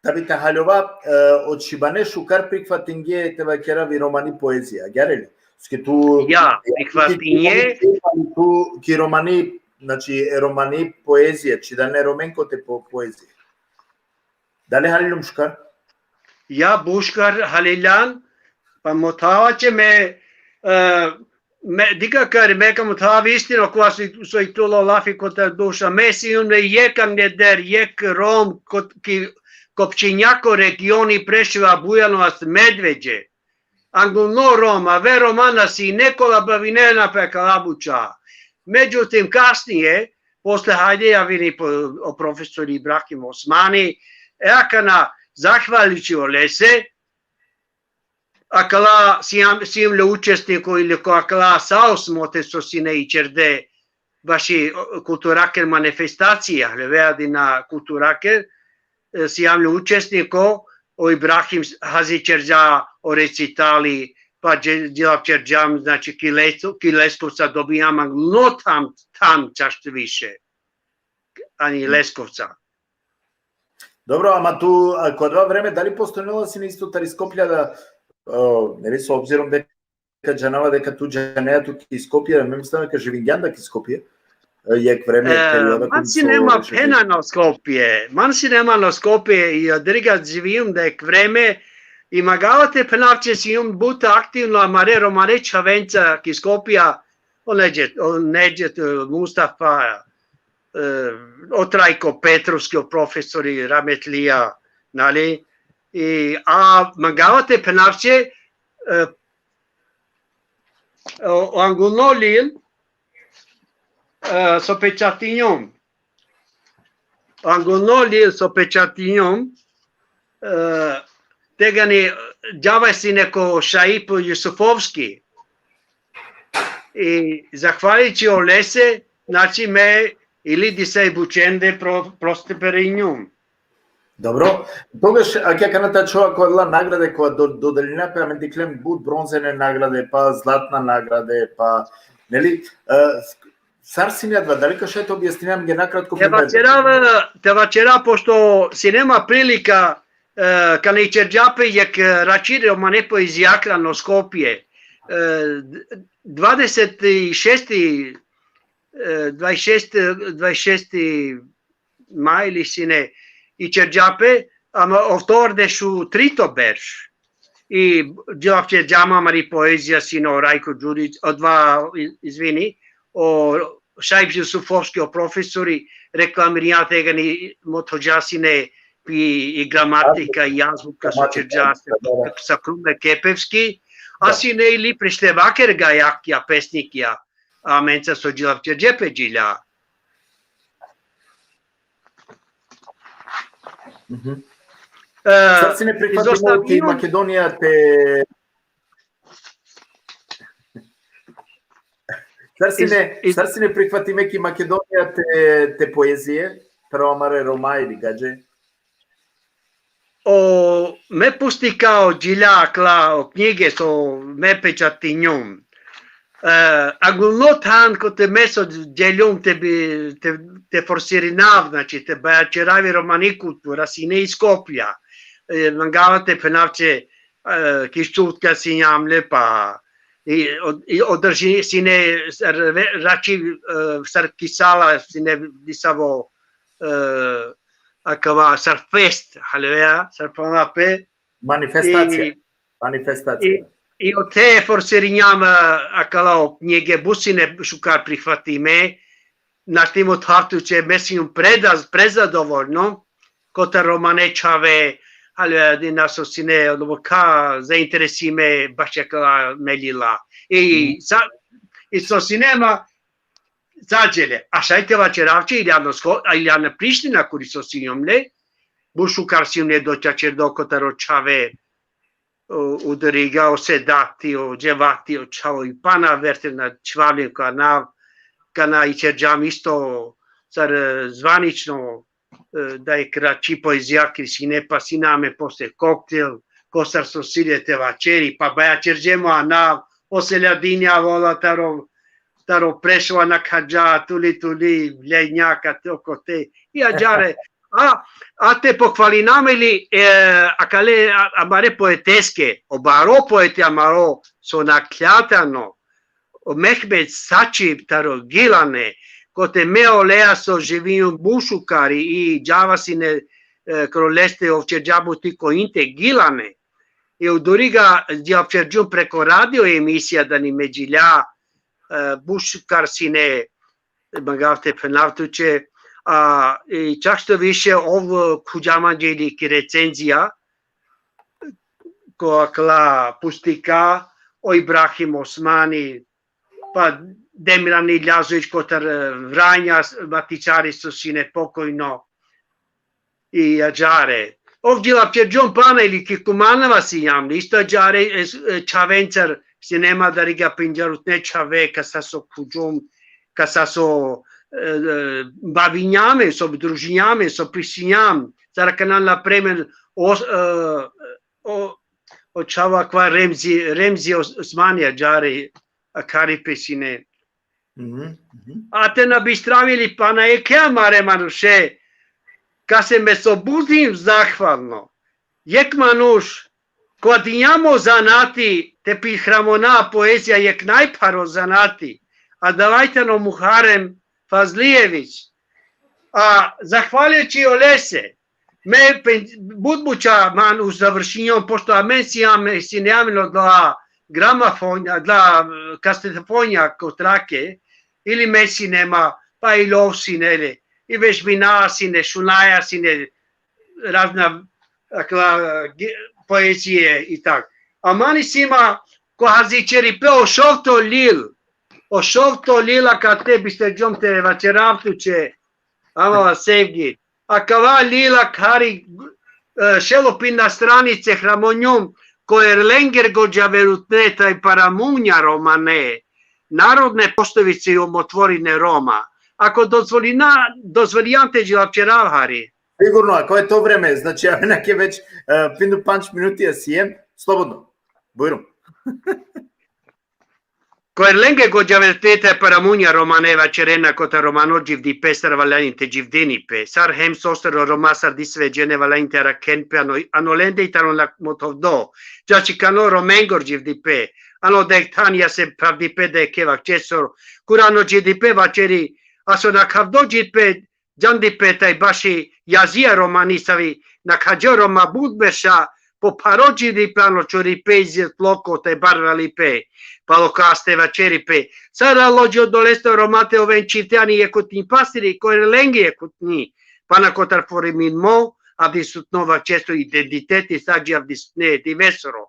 tabi te haljova, e, o čhibane šukar prihvatinge te vakerav i romani poezija, agjaar li? Ske tu Ja, prihvatinge. Tu ki romani, znači, e romani poezija, čhidane romenko te po-, poezija. Dali haliljum šukar? Ja, but šukar haliljan, pa mothava će me, e, me, dikh kar, me ka mothava istino kova so, so iklilo lafi kotar duša. Me sijum le jekh angleder, jekh Rom, kot, ki, ko općinjako regioni Preševa, Bujanovac, Medveđe. Angluno Rom, aver Roma na sine kola bavinena pe kala buća. Međutim, kasnije, posle hajde javini po, o profesor Ibrahim Osmani, e akana, zahvaljujući olese, akala sijum, sijum le učesniko ili ko akala saos mote so sine ićerde, baši, o, kulturaker manifestacija, le veadina kulturaker, e, sijum le učesniko, o Ibrahim hazi ćerđa o recitali, pa dže-, džilapčerđam, znači, ki Lesko-, ki Leskovca dobijam angluno than, than čašt više. Ani Leskovca. Dobro, ama tu, a, ko adava vreme, dali postojnela sine isto tari Skoplja da, o, neli, s obzirom deka džanava deka tu džanea tu ki Skopje, me mislinav deka živingjan da ki Skopje, e, jekh vreme, E, perioda man ko sine ma phena na Skopje, man sine ma na Skopje, i odriga živim da jekh vreme, i mangava te phenav će sijum but aktivno amare romane čhavenca ki Skopja, o Nedžet, o Nedžet, e, Mustafa, e, o Trajko Petrovski, o profesori rahmetlija, nali, i, a mangava te phenav će, e, o, o angluno lil, e, so pečatinjum. O angluno lil so pečatinjum, e, tegani džava sine ko Šaip Jusufovski. I zahvaljujući olese, znači, me ili disaj bućende pro-, proste perinjum. Dobro. Togaš, akana te ačhova ko adala nagrade koja do-, dodelina pe, amen dikhlem but bronzene nagrade, pa zlatna nagrade, pa, neli, e, sar sine adava, dali ka šaj te objasnine amenge nakratko? Te vaćerav, te vaćerav, pošto sine ma prilika, e, kana ićerđa pe jekh, e, račiri romane poezija akana o Skopje, e, dvadeset šesti, e, dvadeset šesti, dvadeset šesti maj ili sine, ićerđa pe, ama oftovardeš u trito berš. I džilapčerđam amari poezija sine o Rajko Đurić, odova, i-, izvini, o Šaip Jusufovski, o profesori, reklamirinđa tegani, mothođa sine pi i gramatika i azbuka so ćerđa sa Krume Kepevski, a sine ili Preševaker gajakija, pesnikija, amenca so džilapčerđe pe džilja. Mhm. E, Sar sine prihvatimo ki Makedonija te, sar sine, iz-, iz- sar sine prihvatime ki Makedonija te, te poezije, taro amare Roma ili gadže? O, me pustika o džilja akala, o knjige so me pečatinjum. E, angluno than kote me so dželjum te bi, te, te forsirinav, znači, te bajaćerav i romani kultura, sine i Skoplja. E, mangava te phenav će, e, ki Šutka sinjam le pa, i, o-, i održi sine sar ve-, rači, e, sar ki sala sine disavo, e, akava sar fest, halvea, sar phenav pe. Manifestacija. I, manifestacija. I, i ote forsirinjam, e, akala o knjige, but sine šukar prihvatime, našti mothav tuće, me sijum preda-, prezadovoljno, kotar romane čhave, ali, e, dina so sine, odova ka zainteresime baš akala me lila. I sa, I so sine ma, zađele. A šaj te vaćerav će, ili ano sko-, a ili ano Priština kuri so sinjom le, but šukar sine dočačerdo kotaro čhave, o, udoriga, o Sedati, o Dževati, o čhavo i pana vertena čhvali kana, kana ićerđam isto sar, e, zvanično, e, da i kraći poezija kri sine, pa sine amen posle koktel, kostar so sine te vaćeri, pa bajaćerđemo anav, o Seljadini avola taro, taro Prešova, nakhađa, tuli, tuli, Ljenjaka, te okote, i ađare, a, a te pohvalinav ili, e, akale, a, amare poeteske, o baro poeti amaro, so nakhlja tano, o Mehmet Sači taro Gilane, kote me oleja so živinjum but šukar i džava sine, e, kro leste, ovćerđa buti ko inte Gilane. I udoriga džavćerđum preko radio emisija dani me džilja, e, but šukar sine, mangav te phenav tuće, a, i čak što više ov khuđa manđe ili ki recenzija, ko akala pustika, o Ibrahim Osmani, pa Demirani Ljazović kotar, e, Vranja, matičari so sine pokojno, i ađare. Ov džilapćerđum pana ili ki Kumanova sijam, isto ađare, e, e, čhavencar sine ma, dariga pinđarutne čhave, kasa so khuđum, kasa so, e, e, bavinjam, so družinjam, so pisinjam, sar akana la primer, o, e, o, o čhavo akava Remzi, Remzi Os-, Osmani ađare, akari pe sine. Mhm, mhm. A te na bistrav ili pana jekhe amare manuše, kase me so but hijum zahvalno. Jekh manuš, kova dinđa mo zanati, te pihramona poezija, jekh najpharo zanati, adava i tano Muharem Fazlijević. A zahvaljujući olese, me pe-, but buća man u završinjom, pošto amen sijam, sine amen odla gramofonja, odla, e, kasetefonja ko trake, ili me sine ma, pa ili ov sine le, i vežbina sine, šunaja sine, razna, akala, ge-, poezije i tak. A man isi ma, ko hazi ćeripe o Šovto Lil, o Šovto Lil, akate bisterđum te vaćerav tuće, ama Sevgi, akava Lil akari, e, šel o pina stranice, hramonjum, ko erlenger gođaverutne tajpara munja romane, narodne poslovice i umotvorine Roma. Ako dozvolina, dozvolijan te džilapćerav hari. Sigurno, ako je to vreme, znači, ja, onak je već, e, pindu panč minuti, a sijem, slobodno. Bujrum. Ko erlenge gođaverutne tajpara munja romane vaćerena, kotar romano dživdipe sar valjani te dživdini pe, sar hem sostar o Roma sar disave džene valjani te arakhen pe, ano, ano lende i tano lak motovdo, čačikano romengoro dživdipe, ano dek than jase phravdipe deke vakćesoro, kuri ano dživdipe vaćeri, a so nakhavdo dživdipe, džandipe taj baši jazija romani savi nakhađe o Roma but berša, po pharo dživdipe ano čoripe i zertloko taj barvalipe, palo kaste vaćeripe, sar alo dži odolesto Roma te oven čhivte ani jekhutni pasiri, ko erlenge jekhutni, pana kotar forminimo avdisutno vakćeso identiteti, sa dži avdisutne divesoro.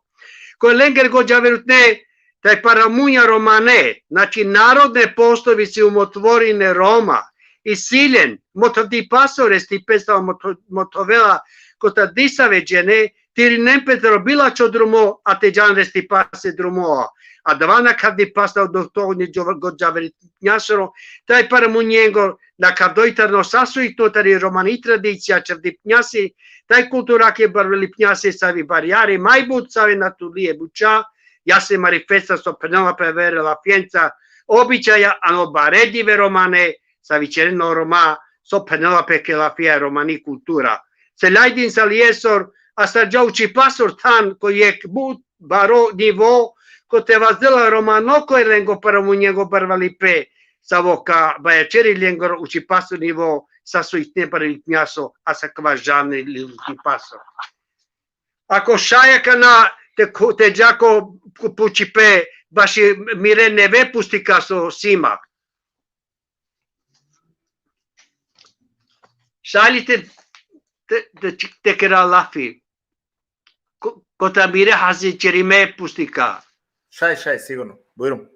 Ko erlengere gođaverutne tajpara munja romane, znači narodne poslovice i umotvorine Roma, i silen, motovdipaso restipe savo moto-, motovela kotar disave džene, te irinen pe taro bilačho drumo, a te džan restipase drumo. Adava nakhavdipaso doktorni džo-, gođaverutnjasoro, tajpara munjengoro, nakhavdo i tano sasujtno tari romani tradicija čhavdipnjasi, taj kultura ke barvalipnjasi savi barjari, maj but save na tulije buća, jase marifesa so phenela pe avere lafjenca, običaja, ano bare dive romane, savi ćerena o Roma, so phenela pe ke lafija romani kultura. Selajdin Saliesor astarđa učipasoro than ko jekh but baro nivo, kote vazdela romano ko erlengo paramunjengo barvalipe, savo ka bajaćeri lengoro učipasoro nivo, sasujtne barvalipnjaso, a sa kava žavne li učipasoro. Ako šaj akana te ko-, te dža ko pu-, pučipe baši mire neve pustika so si ma. Šaj li te, te, te, te kera lafi? Ko-, kotar mire hazi ćerime pustika. Šaj, šaj, sigurno. Bujrum.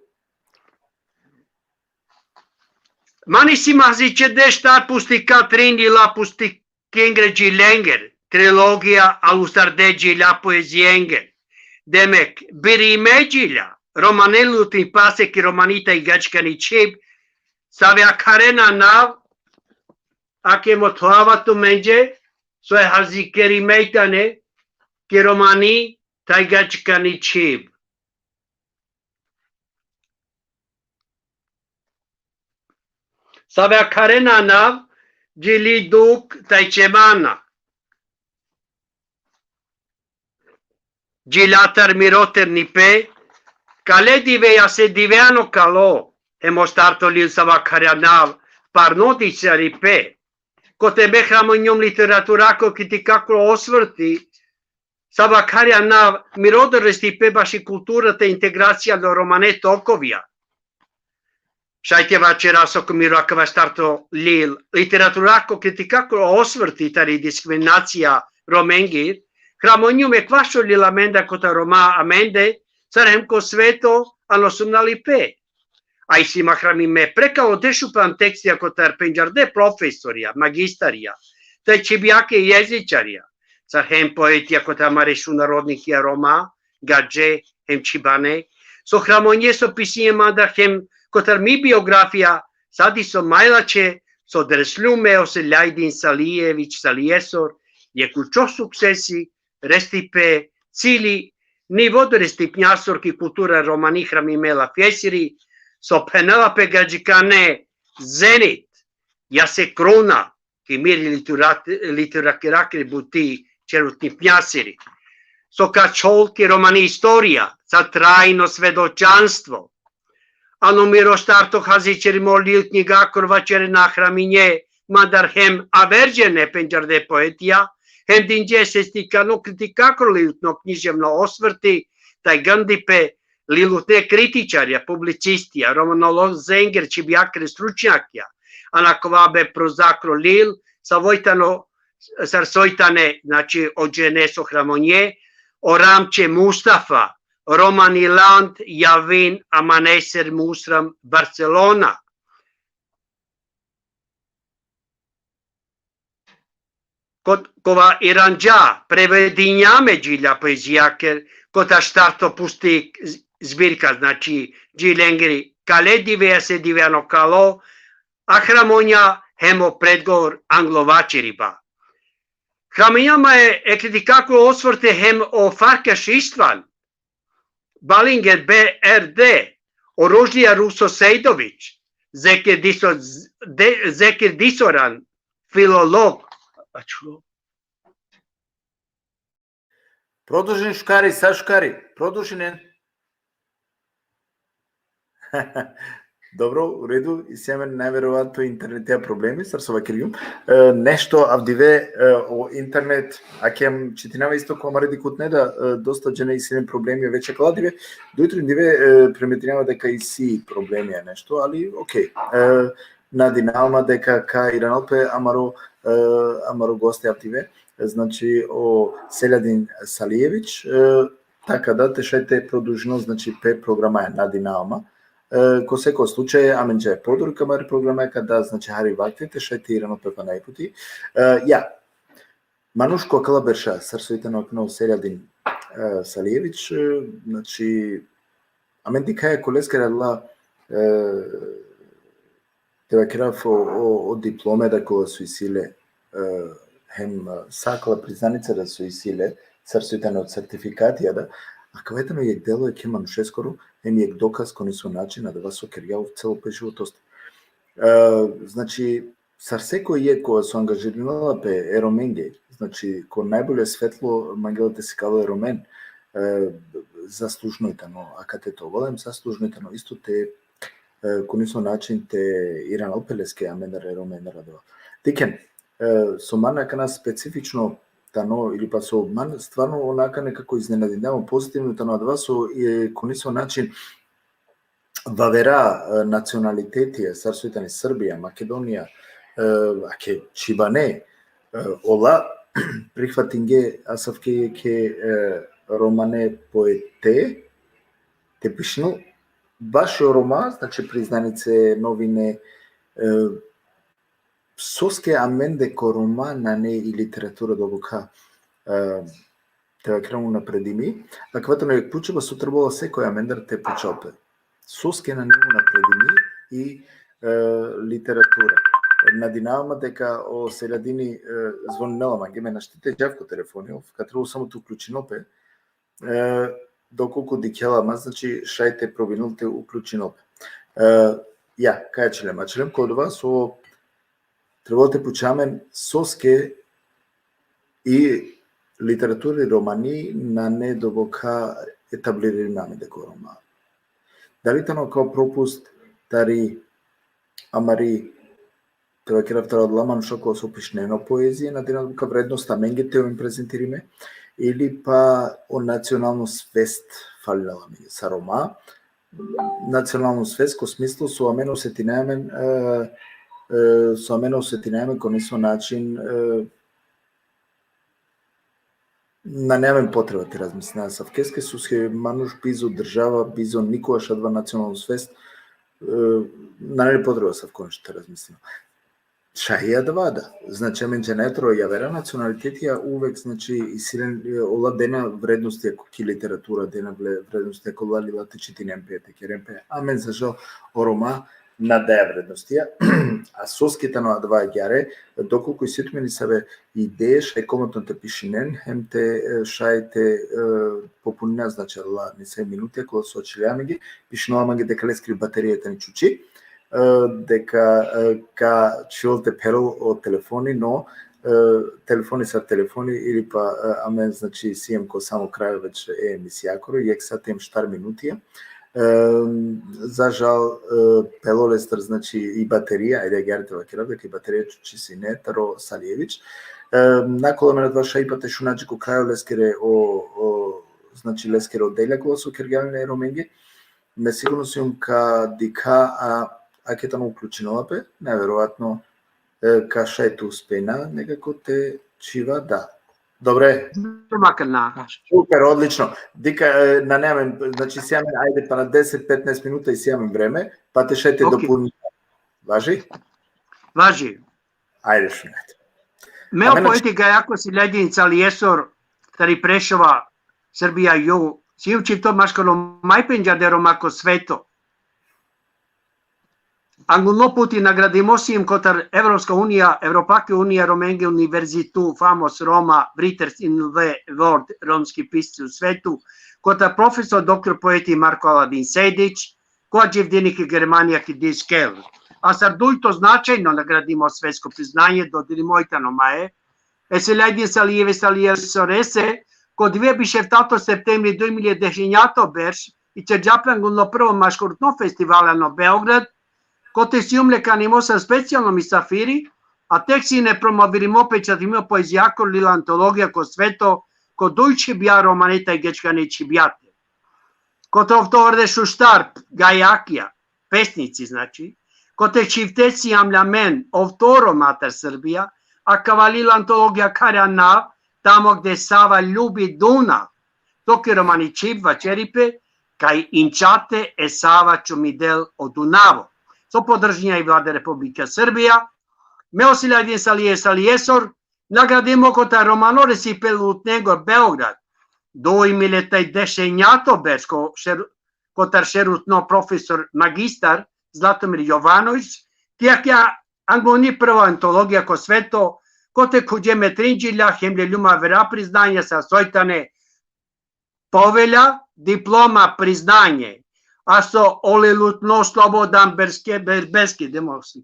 Mani si mahziće deš tar pustika trin lila pustikengre dži lenger, trilogija alustarde dži lila poezijenger. Demek, birime dži lila, romane lutnipe ki romani tajgačkani čhib, save akharena nav, ake mothoava tumenđe, so e hazikerime tane, ki romani tajgačkani čhib. Save akharena nav, dži lila duk taj čemana. Dži latar miro ternipe, kale dive jase dive ano kalo, hem o starto lil save akharena nav, parno dičaripe. Kote me hramonjum literaturako kritikako osvrti, save akharena nav, miro doristipe baši kultura te integracija do romane tokovja. Šaj te vaćera so ko miro akava starto lil literaturako kritikako osvrti tari diskriminacija Romengir, hramonjum ekvaš o lil amende kotar Roma amende, sar hem ko sveto ano sumnalipe. A isi ma hramime prekalo dešupan tekstija kotar pendžarde profesorja, magistarja, te čhibjake jezičarja, sar hem poetija kotar amare sunarodnikija Roma, gadže, hem čhibane, so hramonje so pisinđe mandar hem kotar mi biografija, sa diso majlaće, so dreslume o Selajdin Salijević Salijesor, jekh učo suksesi, restipe, cili, nivo doristipnjasor ki kultura romani hramime lafjesiri, so phenela pe gadžikane zenit, jase kruna, ki miri literat-, literaturakiri buti čerutnipnjasiri. So ka čhol ki romani istorija, sa trajno svedočanstvo. Ano miro starto hazičerimo lil knjigakor vaćerena hraminje, mandar hem averđene pendžarde poetija, hem dinđe sestikano kritikakor lilutno književno osvrti, tajgandipe, lilutne kritičarja, publicistija, romanolozenger čhibjakere stručnjakija, ano kova be prozakro lil, savo i tano, sar so i tane, znači, o džene so hramonje, o Ramče Mustafa, Romani Land, Javin, Amaneser, Musram, Barcelona. Kot-, kova iranđa, prevedinđa me dži lila poezijaker, kotar starto pustik z-, zbirka, znači, dži lengri, kale dive jase dive ano kalo, a hramonja hem o predgovor anglo vaćeriba. Hramonja ma e, e kritikako osvrte hem o Farkaš Istvan, Balinger B R D, o Rožlija Ruso Sejdović, Zekir Diso-, De-, Zekir Disoran, filolog. Aču. Produžin šukari, sa šukari, produžinen. Dobro, u redu, isi amen najverovatno internetija problemi, sar so vakergjum. E, nešto avdive, e, o internet, ake čitinava isto ko amare dikhutne da, e, dosta džene isi len problemi veče kala dive. Dujtrin dive, e, primetinava deka isi problemi a nešto, ali okej. E, nadinava ma deka ka iranol pe amaro, e, amaro goste avdive, znači o Seljadin Salijević, e, Taka da, te šaj te produžinol, znači, pe programaja, nadinava ma. E, ko seko slučaj, amenđe podur ki amare programaja, ka da, znači, hari vakti, te šaj te iranol pe pana jekh puti. E, ja. Manuš ko akala berša, sar so i tano akana o Seljadin, e, Salijević, e, znači, amen dikhaja ko leskere adala, e, te vakerav o, o, o diplome da kola so isi le, e, hem, e, sa akala priznanice da so isi le, sar so i tano certifikatija da, akava i tano jekh delo jekhe manušeskoro, hem jekh dokaz ko nesavo način, adava so kergja ov celo pe životoste. E, znači, sar sekoj jekh kova so angažirinela pe e Romenge, znači, ko najbolje svetlo mangela te sikavel e Romen, e, zaslužno i tano akate te ovel, hem zaslužno i tano isto te e, ko nesavo način te iranol pe leske amendar e Romendar adava. Dikhen, e, so man akana specifično tano, ili pa so man stvarno onaka nekako iznenadinava pozitivno tano adava so, e, ko nesavo način vavera, e, nacionaliteti, e, sar so i tane Srbija, Makedonija, e, ake čhibane, e, ola prihvatinge asavke jekhe, e, romane poete, te pišinel bašo Roma, znači, priznanice, novine, E, soske amende ko Roma nane i literatura dobukha, e, te vakerav, unapredimi, akava tano jekh pučiba so trebela sekoj amendar te pučel pe. Soske nane unapredimi i, e, literatura. Nadinava ma deka o Seljadini, e, zvoninela mange, me našti te džav ko telefoni, ov ka trebol samo te uključinel pe, e, dokolku dikhela ma, znači, šaj te probinel te uključinel pe. E, ja, kaj ačhilem, ačhilem ko odova so trebela te puča amen soske i literaturi romani nane dobukha etabliririme amende ko Roma. Dali tano kao propust tari amari, te vakerav, taro adala manuša kola so pišinena o poezija, na dena dobukha vrednost amenge te oven prezentirime, ili pa o nacionalno svest falila amenge sar Roma. Nacionalno svest ko smislu so amen osetinea amen, e, e, so amen osetinea amen ko nesavo način, e, nane amen potreba te razmislina asavkeske, soske manuš bizo država, bizo nikogaš adava nacionalno svest, e, nane potreba asavko nešto te razmislina. Šaj i adava da. Znači, amen džanaja taro javera nacionalitetija uvek, znači, isi len, e, ola dena vrednostija ki literatura, dena vle-, vrednostija kola lila te čitinen pe, te keren pe. Amen, za žal, o Roma na daja vrednostija. A soske tano adava agjaar, dokolku isi tumen nesave ideje, šaj komotno te pišinen, hem te, e, šaj te, e, popunina, znači, la nesave minutija kola so ačhile amenge, pišinela mange deka leskiri baterija tani čuči, e, deka, e, ka čhivol te pherol o telefoni, no, e, telefoni sar telefoni, ili pa, e, amen, znači, siem ko samo krajo već e emisijakoro, jekh sat hem štar minutija. E, za žal, e, pelo lestar, znači, i baterija, ajde, agjaar te vakerav, deka i baterija čuči sine taro Salijević. E, nakola amen adava šaj pa te šuna dži ko krajo leskere o, o, znači, leskere o delja kola so kergja len e Romenge. Me sigurno sijum ka dikha, a, ake tano uključinela pe, najverovatno, e, ka šaj te uspejna nekako te čhiva, da. Dobre? Makar na. Super, odlično. Dikha, e, nane amen, znači, isi amen, ajde, pana deset, petnaest minuta isi amen vreme, pa te šaj te dopuni. Važi? Važi. Ajde, šunen. Me o poeti Gajako Seljadin Saliesor, tari Prešova, Srbija, ju, sijum čhivto maškaro majpendžarde Roma ko sveto. Anguno puti nagradimo sijum kotar Evropska unija, Evropake unija, Romenge univerzitu, famos Roma, writers in the world, romski pisci u svetu, kotar profesor doktor poeti Marko Aladin Sejdić, ko dživdini ki Germanija ki Diskel. A sar dujto značajno nagradimo svetsko priznanje dodelimo i tano mae, e Seljadin Salijeve Saliesorese, ko dve biš eftato septembri duj milje dešenjato berš, ićerđa pe anguno prvo maškrutno festival ano Beograd, kote sijum le kanimo sar specijalno misafiri, a tek sine promovirimo, pečatimo poezijako, lil antologija ko sveto, ko duj čhibja romane, taj gečkane čhibjate. Kote oftovardeš u štar Gajakija, pesnici, znači, kote čhivte sijam le amen, ofto Roma tar Srbija, a kava lil antologija kari anav, Tamo gde Sava ljubi Dunav, to ki romani čhib vaćeri pe, kaj inčate e Sava čumidel o Dunavo. So podržinđa i Vlada Republika Srbija, me o Seljadin Salijeve Saliesor, nagradimo kotar romano resipe lutnengo Beograd, duj milje dešenjato berš ko šer-, kotar šerutno profesor magistar Zlatomir Jovanović, ki akija anguni prva antologija ko sveto, kote khuđe me trin džilja hem leljum avera priznanja sar soj tane povelja, diploma, priznanje, a so ole lutno Slobodan Berske-, Ber-, Berski, demosi.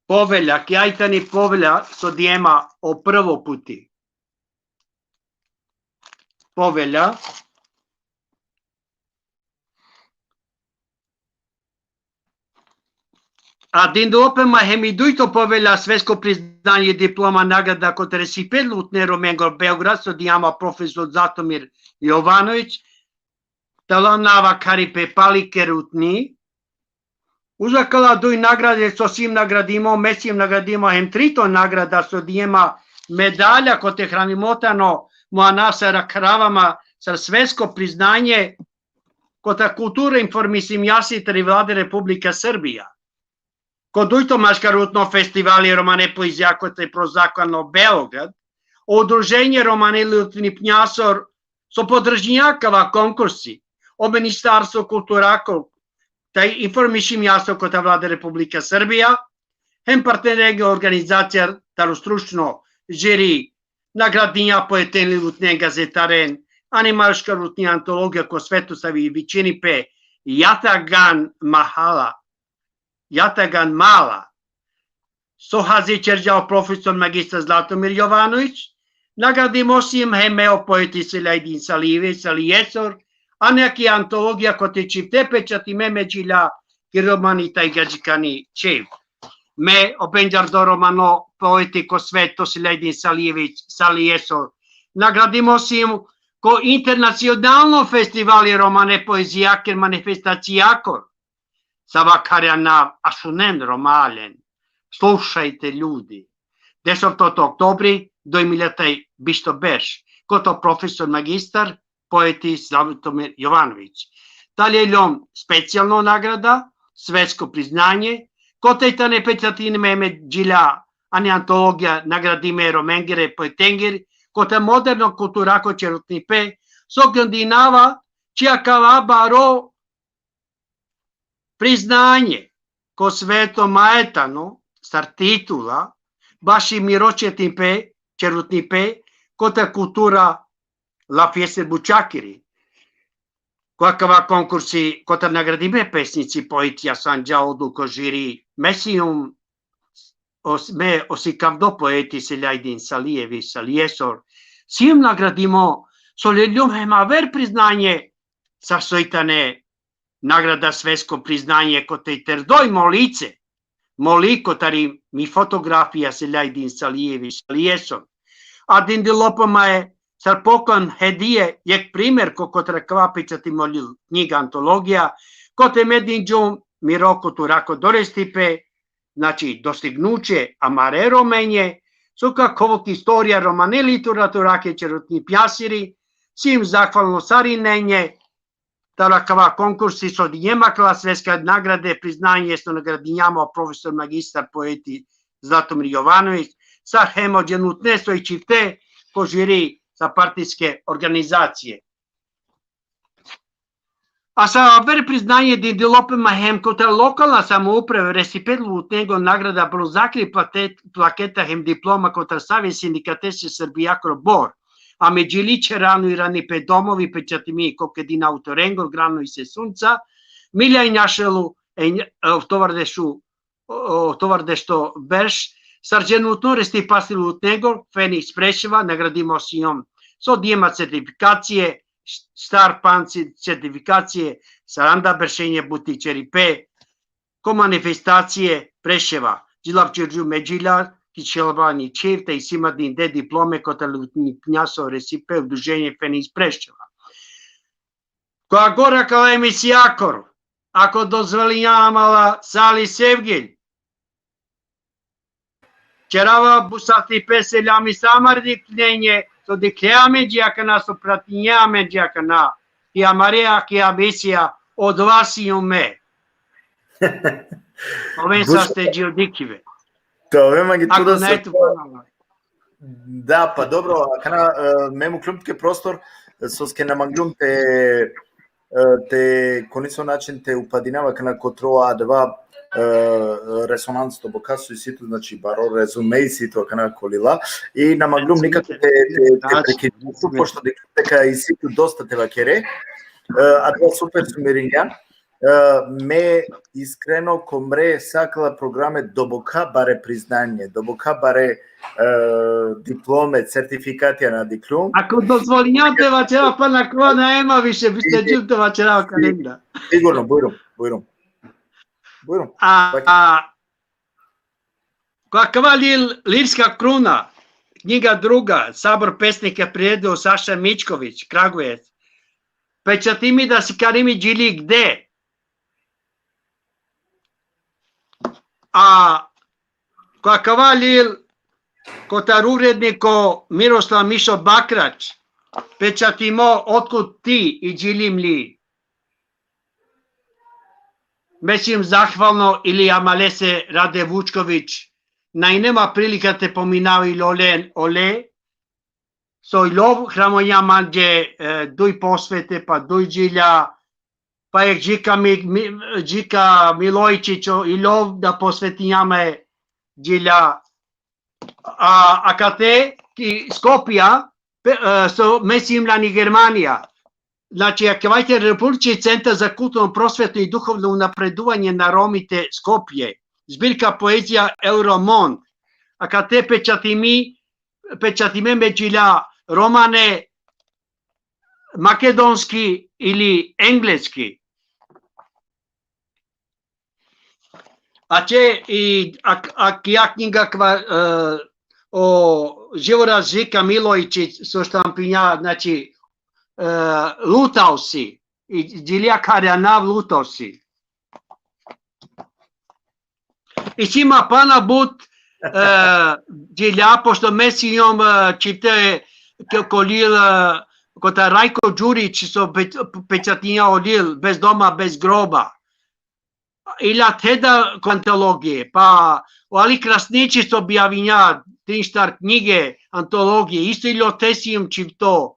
Povelja, kija i tani povelja so dijema o prvo puti. Povelja. A dindilo pe ma hem i dujto povelja, svetsko priznanje, diploma, nagrada kotar resipe lutne Romengo Beograd, so dijama profesor Zlatomir Jovanović, tala nava kari pe pali kerutni. Uz akala duj nagrade so sijum nagradimo, me sijum nagradimo hem trito nagrada so dijema medalja kote hranimo tano mo anav sar akharava ma sar svetsko priznanje kotar kultura informisimjasi tari Vlada Republika Srbija. Ko dujto maškarutno festivali romane poezija kote Prozakon o Beograd, o Udruženje romane lutnipnjasor so podržinja kava konkursi, o Ministarstvo kulturako taj informisimjasor kotar Vlada Republika Srbija, hem partnerenge organizacija taro stručno žiri, nagradinja poeten, lutnen, gazetaren, ani maškarutni antologija ko sveto savi vičini pe Jatagan Mahala, Jatagan Mala, so hazi ćerđa o profesor magistar Zlatomir Jovanović, nagradimo sijum hem me o poeti Selajdin Salijević, Salijesor, a neki antologija kote čifte pečatime me džilja ki romani taj gadžikani čev. Me o pendžardo romano poeti ko sveto Selajdin Salijević, Salijesor, nagradimo sijum ko internacionalno festivali romane poezija ker manifestacija kor. Sava kharja nav ašunen romalen. Slušajte, ljudi. Deset oktobri doj milja taj bišto berš. Kotar profesor magistar, poeti Zlatomir Jovanović. Tali lom specijalno nagrada, svetsko priznanje, kote tane pečatime me džilja ani antologija nagradime romengere poetengere, kote moderno kulturako ćerutnipe, so gndinava, či akava baro priznanje ko sveto ma e tano, sar titula, baši miro ćerutnipe, ćerutnipe, kotar kultura la fieste bučakiri. Ko akava konkursi, kotar nagradime pesnici, poetija sanđa odu ko žiri, me sijum, os-, me o sikavdo poeti Selajdin Salijević, Salijesor, sijum nagradimo, so lelum hem aver priznanje, sar soj tane nagrada svetsko priznanje kote terdoj mo lice, mo liko tari mi fotografija Selajdin Salijević, Salijesor. A dindilo pe ma e sar poklon hedije, jekh primer ko kotar akava pečatimo lil knjiga antologija, kote me dinđum miro kulturako dorestipe, znači dostignuće amare Romenje, so ka khovol ki istorija romane literaturake ćerutnipjasiri, sijum zahvalno sarinenge, taro akava konkursi so dinđem akala svetska nagrade, priznanje so nagradinđam o profesor magistar poeti Zlatomir Jovanović, sar hem o dženutne so i čifte ko žiri sa partijske organizacije. A sa aver priznanje dindilo pe ma hem kotar lokalna samouprava resipe lutnengo nagrada, bronzakri plate-, plaketa hem diploma kotar Savi sindikatese Srbijakoro Bor. A me džili ćerano irani pe domovi pečatimi ko kedina autorengor Grano i Sesunca, milja i našelu e nj-, e otovardeš u, o-, otovardeš u berš, sar dženutno restipasi lutnengo, Feniks Preševa, nagradimo sijum so dinđem ma certifikacije, star pan ce-, certifikacije, saranda beršenje buti ćeripe, ko manifestacije Preševa, džilav ćerđum me džilja, ki čhelbani čifte i sima dinde diplome kotar lutnipnjaso resipe Udruženje Feniks Preševa. Ko agora kala emisijakor, ako dozvolinđa amala Sali Sevgil, ćerava but sastipe selami sa amare dikhlenge, so dikhle amenđe akana, so pratinđe amenđe akana, ki amare, a ki emisija, odova sijum me. Oven but saste džil dikhibe. Te oven mangi tu. Ako da naj se tu panava. Da, pa dobro, akana, e, me mukljum tuke prostor, soske na manglum te, e, te, ko niso način te upadinava akana kotro adava, e, resonans doboka so isi tu, znači, baro rezume isi tu akana ko lila, i na manglum nikako te, te, te prekidinav tu, pošto dikh-, deka isi tu dosta te vakere, e, adava super sumirinđa. E, me iskreno ko mre sa akala programe doboka bare priznanje, doboka bare, e, diplome, certifikatija na diklum. Ako dozvolinđa te vaćera, pa na kova na ema više, više džil te vaćera kalenda. Sigurno, bujrum, bujrum. Bujrum. A, a, ko akava lil-, Lirska kruna, knjiga druga, Sabor pesnika, priredilo Saša Mičković, Kragujevac. Pečatimi da sikarimi džili gde. A ko akava lil-, kotar uredniko Miroslav Mišo Bakrać, pečatimo Otkud ti i Džilim li. Me sijum zahvalno ili amalese Rade Vučković, na inema prilika te pominav i lolen ole, so i lov hramonja mange, e, duj posvete, pa duj džilja, pa jek Džika Mi-, Mi-, Džika Milojičić, o, i lov da posvetinja me džilja. A, akate, ki Skopja, pe-, e, so me sijum lani Germanija. Znači, akava i Republički centar za kulturno, prosvetno i duhovno unapreduvanje na Romite Skopje, zbirka poezija Euromond. Akate pečatimi, pečatime me džilja romane, makedonski ili engleski. A će i, a, a, ja knjiga kva, e, o Živora Žika Milojičić so štampinja, znači, e, Lutao si, i Džilja Karjanav Lutao si. I si ma pana but, e, džilja, pošto me sijum, e, čhivte ke-, ko lil, e, kotar Rajko Đurić so pe-, pečatinja o lil, Bez doma, bez groba. Ili te da ko antologije, pa o Ali Krasnići so objavinja trin štar knjige, antologije, isto ili ote sijum čhivto,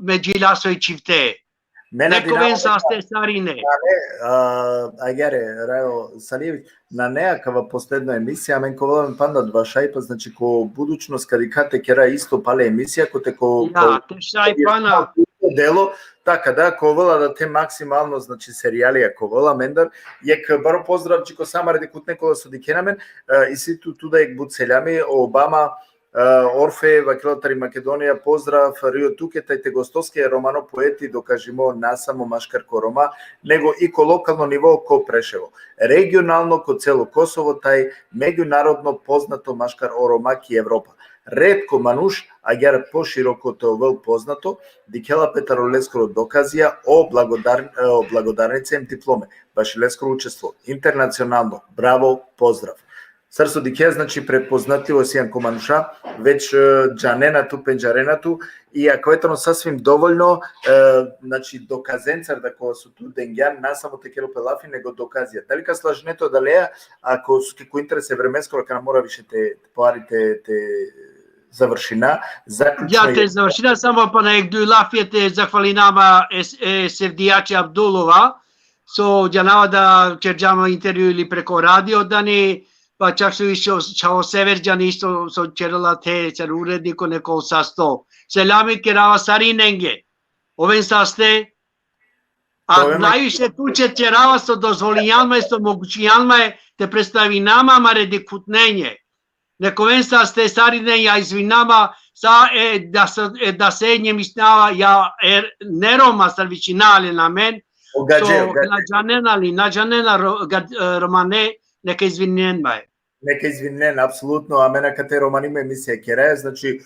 me džilja soj čhivte. Nenad, neka oven saste sarine. Nane, a, agjaar, Rajo Salijević, nane akava posledno emisija, amen ka ovel amen panda adava šajipa, znači ko budućnost ka dikha te kera isto pale emisija, kote ko, ja, ko, te šajipa na delo, taka da, ka ovel adate maksimalno, znači serijalija ka ovel amendar, jek baro pozdrav dži ko sa amare dikhutne kola so dikhena amen, e, isi tu, tu da jek but seljami, o Obama, e, Orfe, vakela tari Makedonija, pozdrav, Rio tuke, taj te gostoske romano poeti, dokažimo na samo maškar ko Roma, nego i ko lokalno nivo ko Preševo. Regionalno ko celo Kosovo, taj međunarodno poznato maškar o Roma ki Evropa. Retko manuš, agjaar poširoko te ovel poznato, dikhela pe taro leskoro dokazija, o blagodar-, e, o blagodarnice em diplome, baši leskoro učestvo, internacionalno, bravo, pozdrav. Sar so dikhea, znači, prepoznatljivo sian ko manuša, već, e, džanena tu, pendžarena tu, i akava tano sasvim dovoljno, e, znači, dokazencar da kola so tu dengjan, na samo te kerel pe lafi, nego dokazija. Dali ka slažine tu adaleja, ako so ke ko interes e vremeskoro, kana mora više te, te pohari te, te završina, zaključno. Ja, te završina, samo pana jek duj lafija te zahvalina ma e, e Sevdijači Abdulova, so džanava da ćerđam intervju ili preko radio dani, pa čak so isto čhavo Sever džani isto so ćerela te, ćer uredniko, neka ov sasto. Selami kerava sarinenge. Oven saste, a najviše tuće ćerava so dozvolinjan ma, so mogućinjan ma te predstavina ma amare dikhutnenge. Neka oven saste sarine, ja izvinava ma, sa e da sa, e da se nje mislinava, ja, e, ne Roma sar vičina len amen, so na džanena li, na džanena ro-, ga-, e, romane, neka izvinen ma. Neka izvinen, apsolutno, amen akate romani me emisija keraja, znači, e,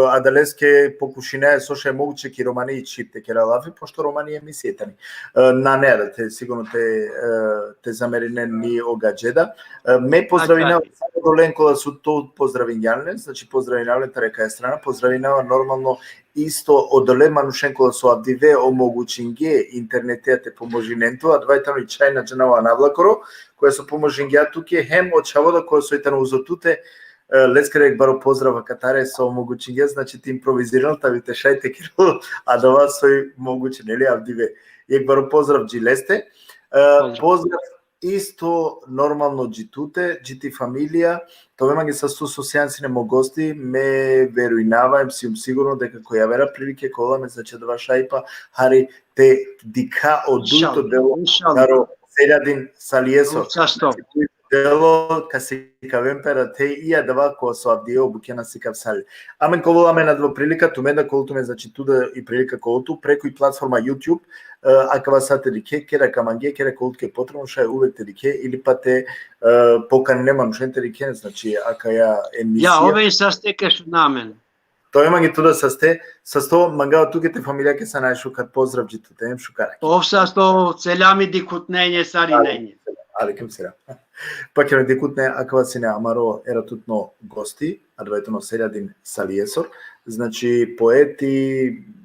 adaleske pokušinaja so šaj moguće ki romani i čhib te kera lafi, pošto romani emisija tani. E, nane, da te, sigurno te, e, te zamerinen ni o gadžeda. E, me pozdravinav samo odolen kola so tu pozdravingjan len, znači pozdravinav len tari akaja strana, pozdravinav normalno isto odole manušen kola so avdive omogućinge internetea te pomožinen tu, adava tano i čhaj, na džanava, o Navlakoro, koja so pomožingja tuke, hem o čhavo da koja so tano uzo tute, e, leskere jek baro pozdrav akatare so omogućingja, znači te improvizirinel, tavi te šaj te kerel adava soj moguće, neli, avdive. Jek baro pozdrav dži leste. E, pozdrav isto normalno dži tute, dži ti familija, te ove mange sasto so sian sine mo gosti, me verujnava, em sijum sigurno deka ko javera prilike ka ovel amen, znači, adava šajipa, hari te dikha o dujto delo taro Seljadin Salieso. Delo ka sikaven pe rate i adava ko so avdive o bukja na sikav sal. Amen ka ovel amen adava prilika, tumen da ka ovel tumen, znači, tu da i prilika ka ovel tu, preko i platforma YouTube, e, akava sa te dikhe, keda ka mange, keda ka ovel tuke potrebno, šaj uvek te dikhe, ili pa te, e, pokanine manušen te dikhen, znači, akaja emisija. Ja, oven saste, ka šuna amen. Te ove mange tu da saste, sasto mangava tuke, te familijake sa najšukar pozdrav dži tute, em šukar. Ov sasto, selami dikhutnenge sarinenge. Alejkum selam. Pa keren dikhutne, akava sine amaro eratutno gosti, adava tano Selahattin Saliesor. Znači, poeti,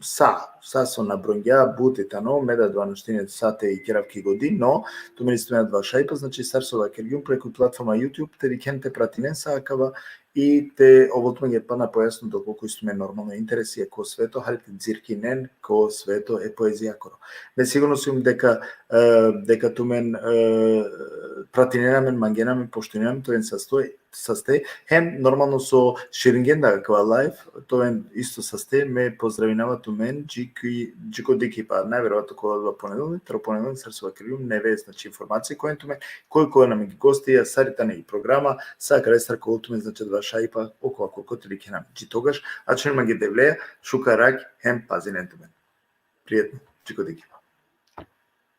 sa, sa so nabrojngja, but tano, me da adava našti sine sa te ikerav ki godi, no, tumen isto amen adava šajipa, znači, sar so vakergjum, preku platforma YouTube, te dikhen, te pratinen sa akava, i te ovel tumenge pana pojasno dokolku isi tumen normalno interesi ko sveto, hari te dzirkinen ko sveto e poezijakoro. Me sigurno sijum deka, e, deka tumen, e, pratinena amen, mangena amen, poštujnena amen, te oven sasto, saste, hem normalno so širingjen da akava live, te oven isto saste, me pozdravinava tumen, dži ki, dži ko dikhipa, najverovatno ko adava ponedeljnik, taro ponedeljnik, sar so vakergjum, neve, znači, informacije ko oven tumen, koj, koj oven amenge gostija, sar tani i programa, sa akale sar ka ovel tumen, znači, adava šajipa, okova, okova, kote dikhena amen. Dži togaš, ačhinen mange Devleja, šukar rakh, hem pazinen tumen. Prijetno, dži ko dikhipa.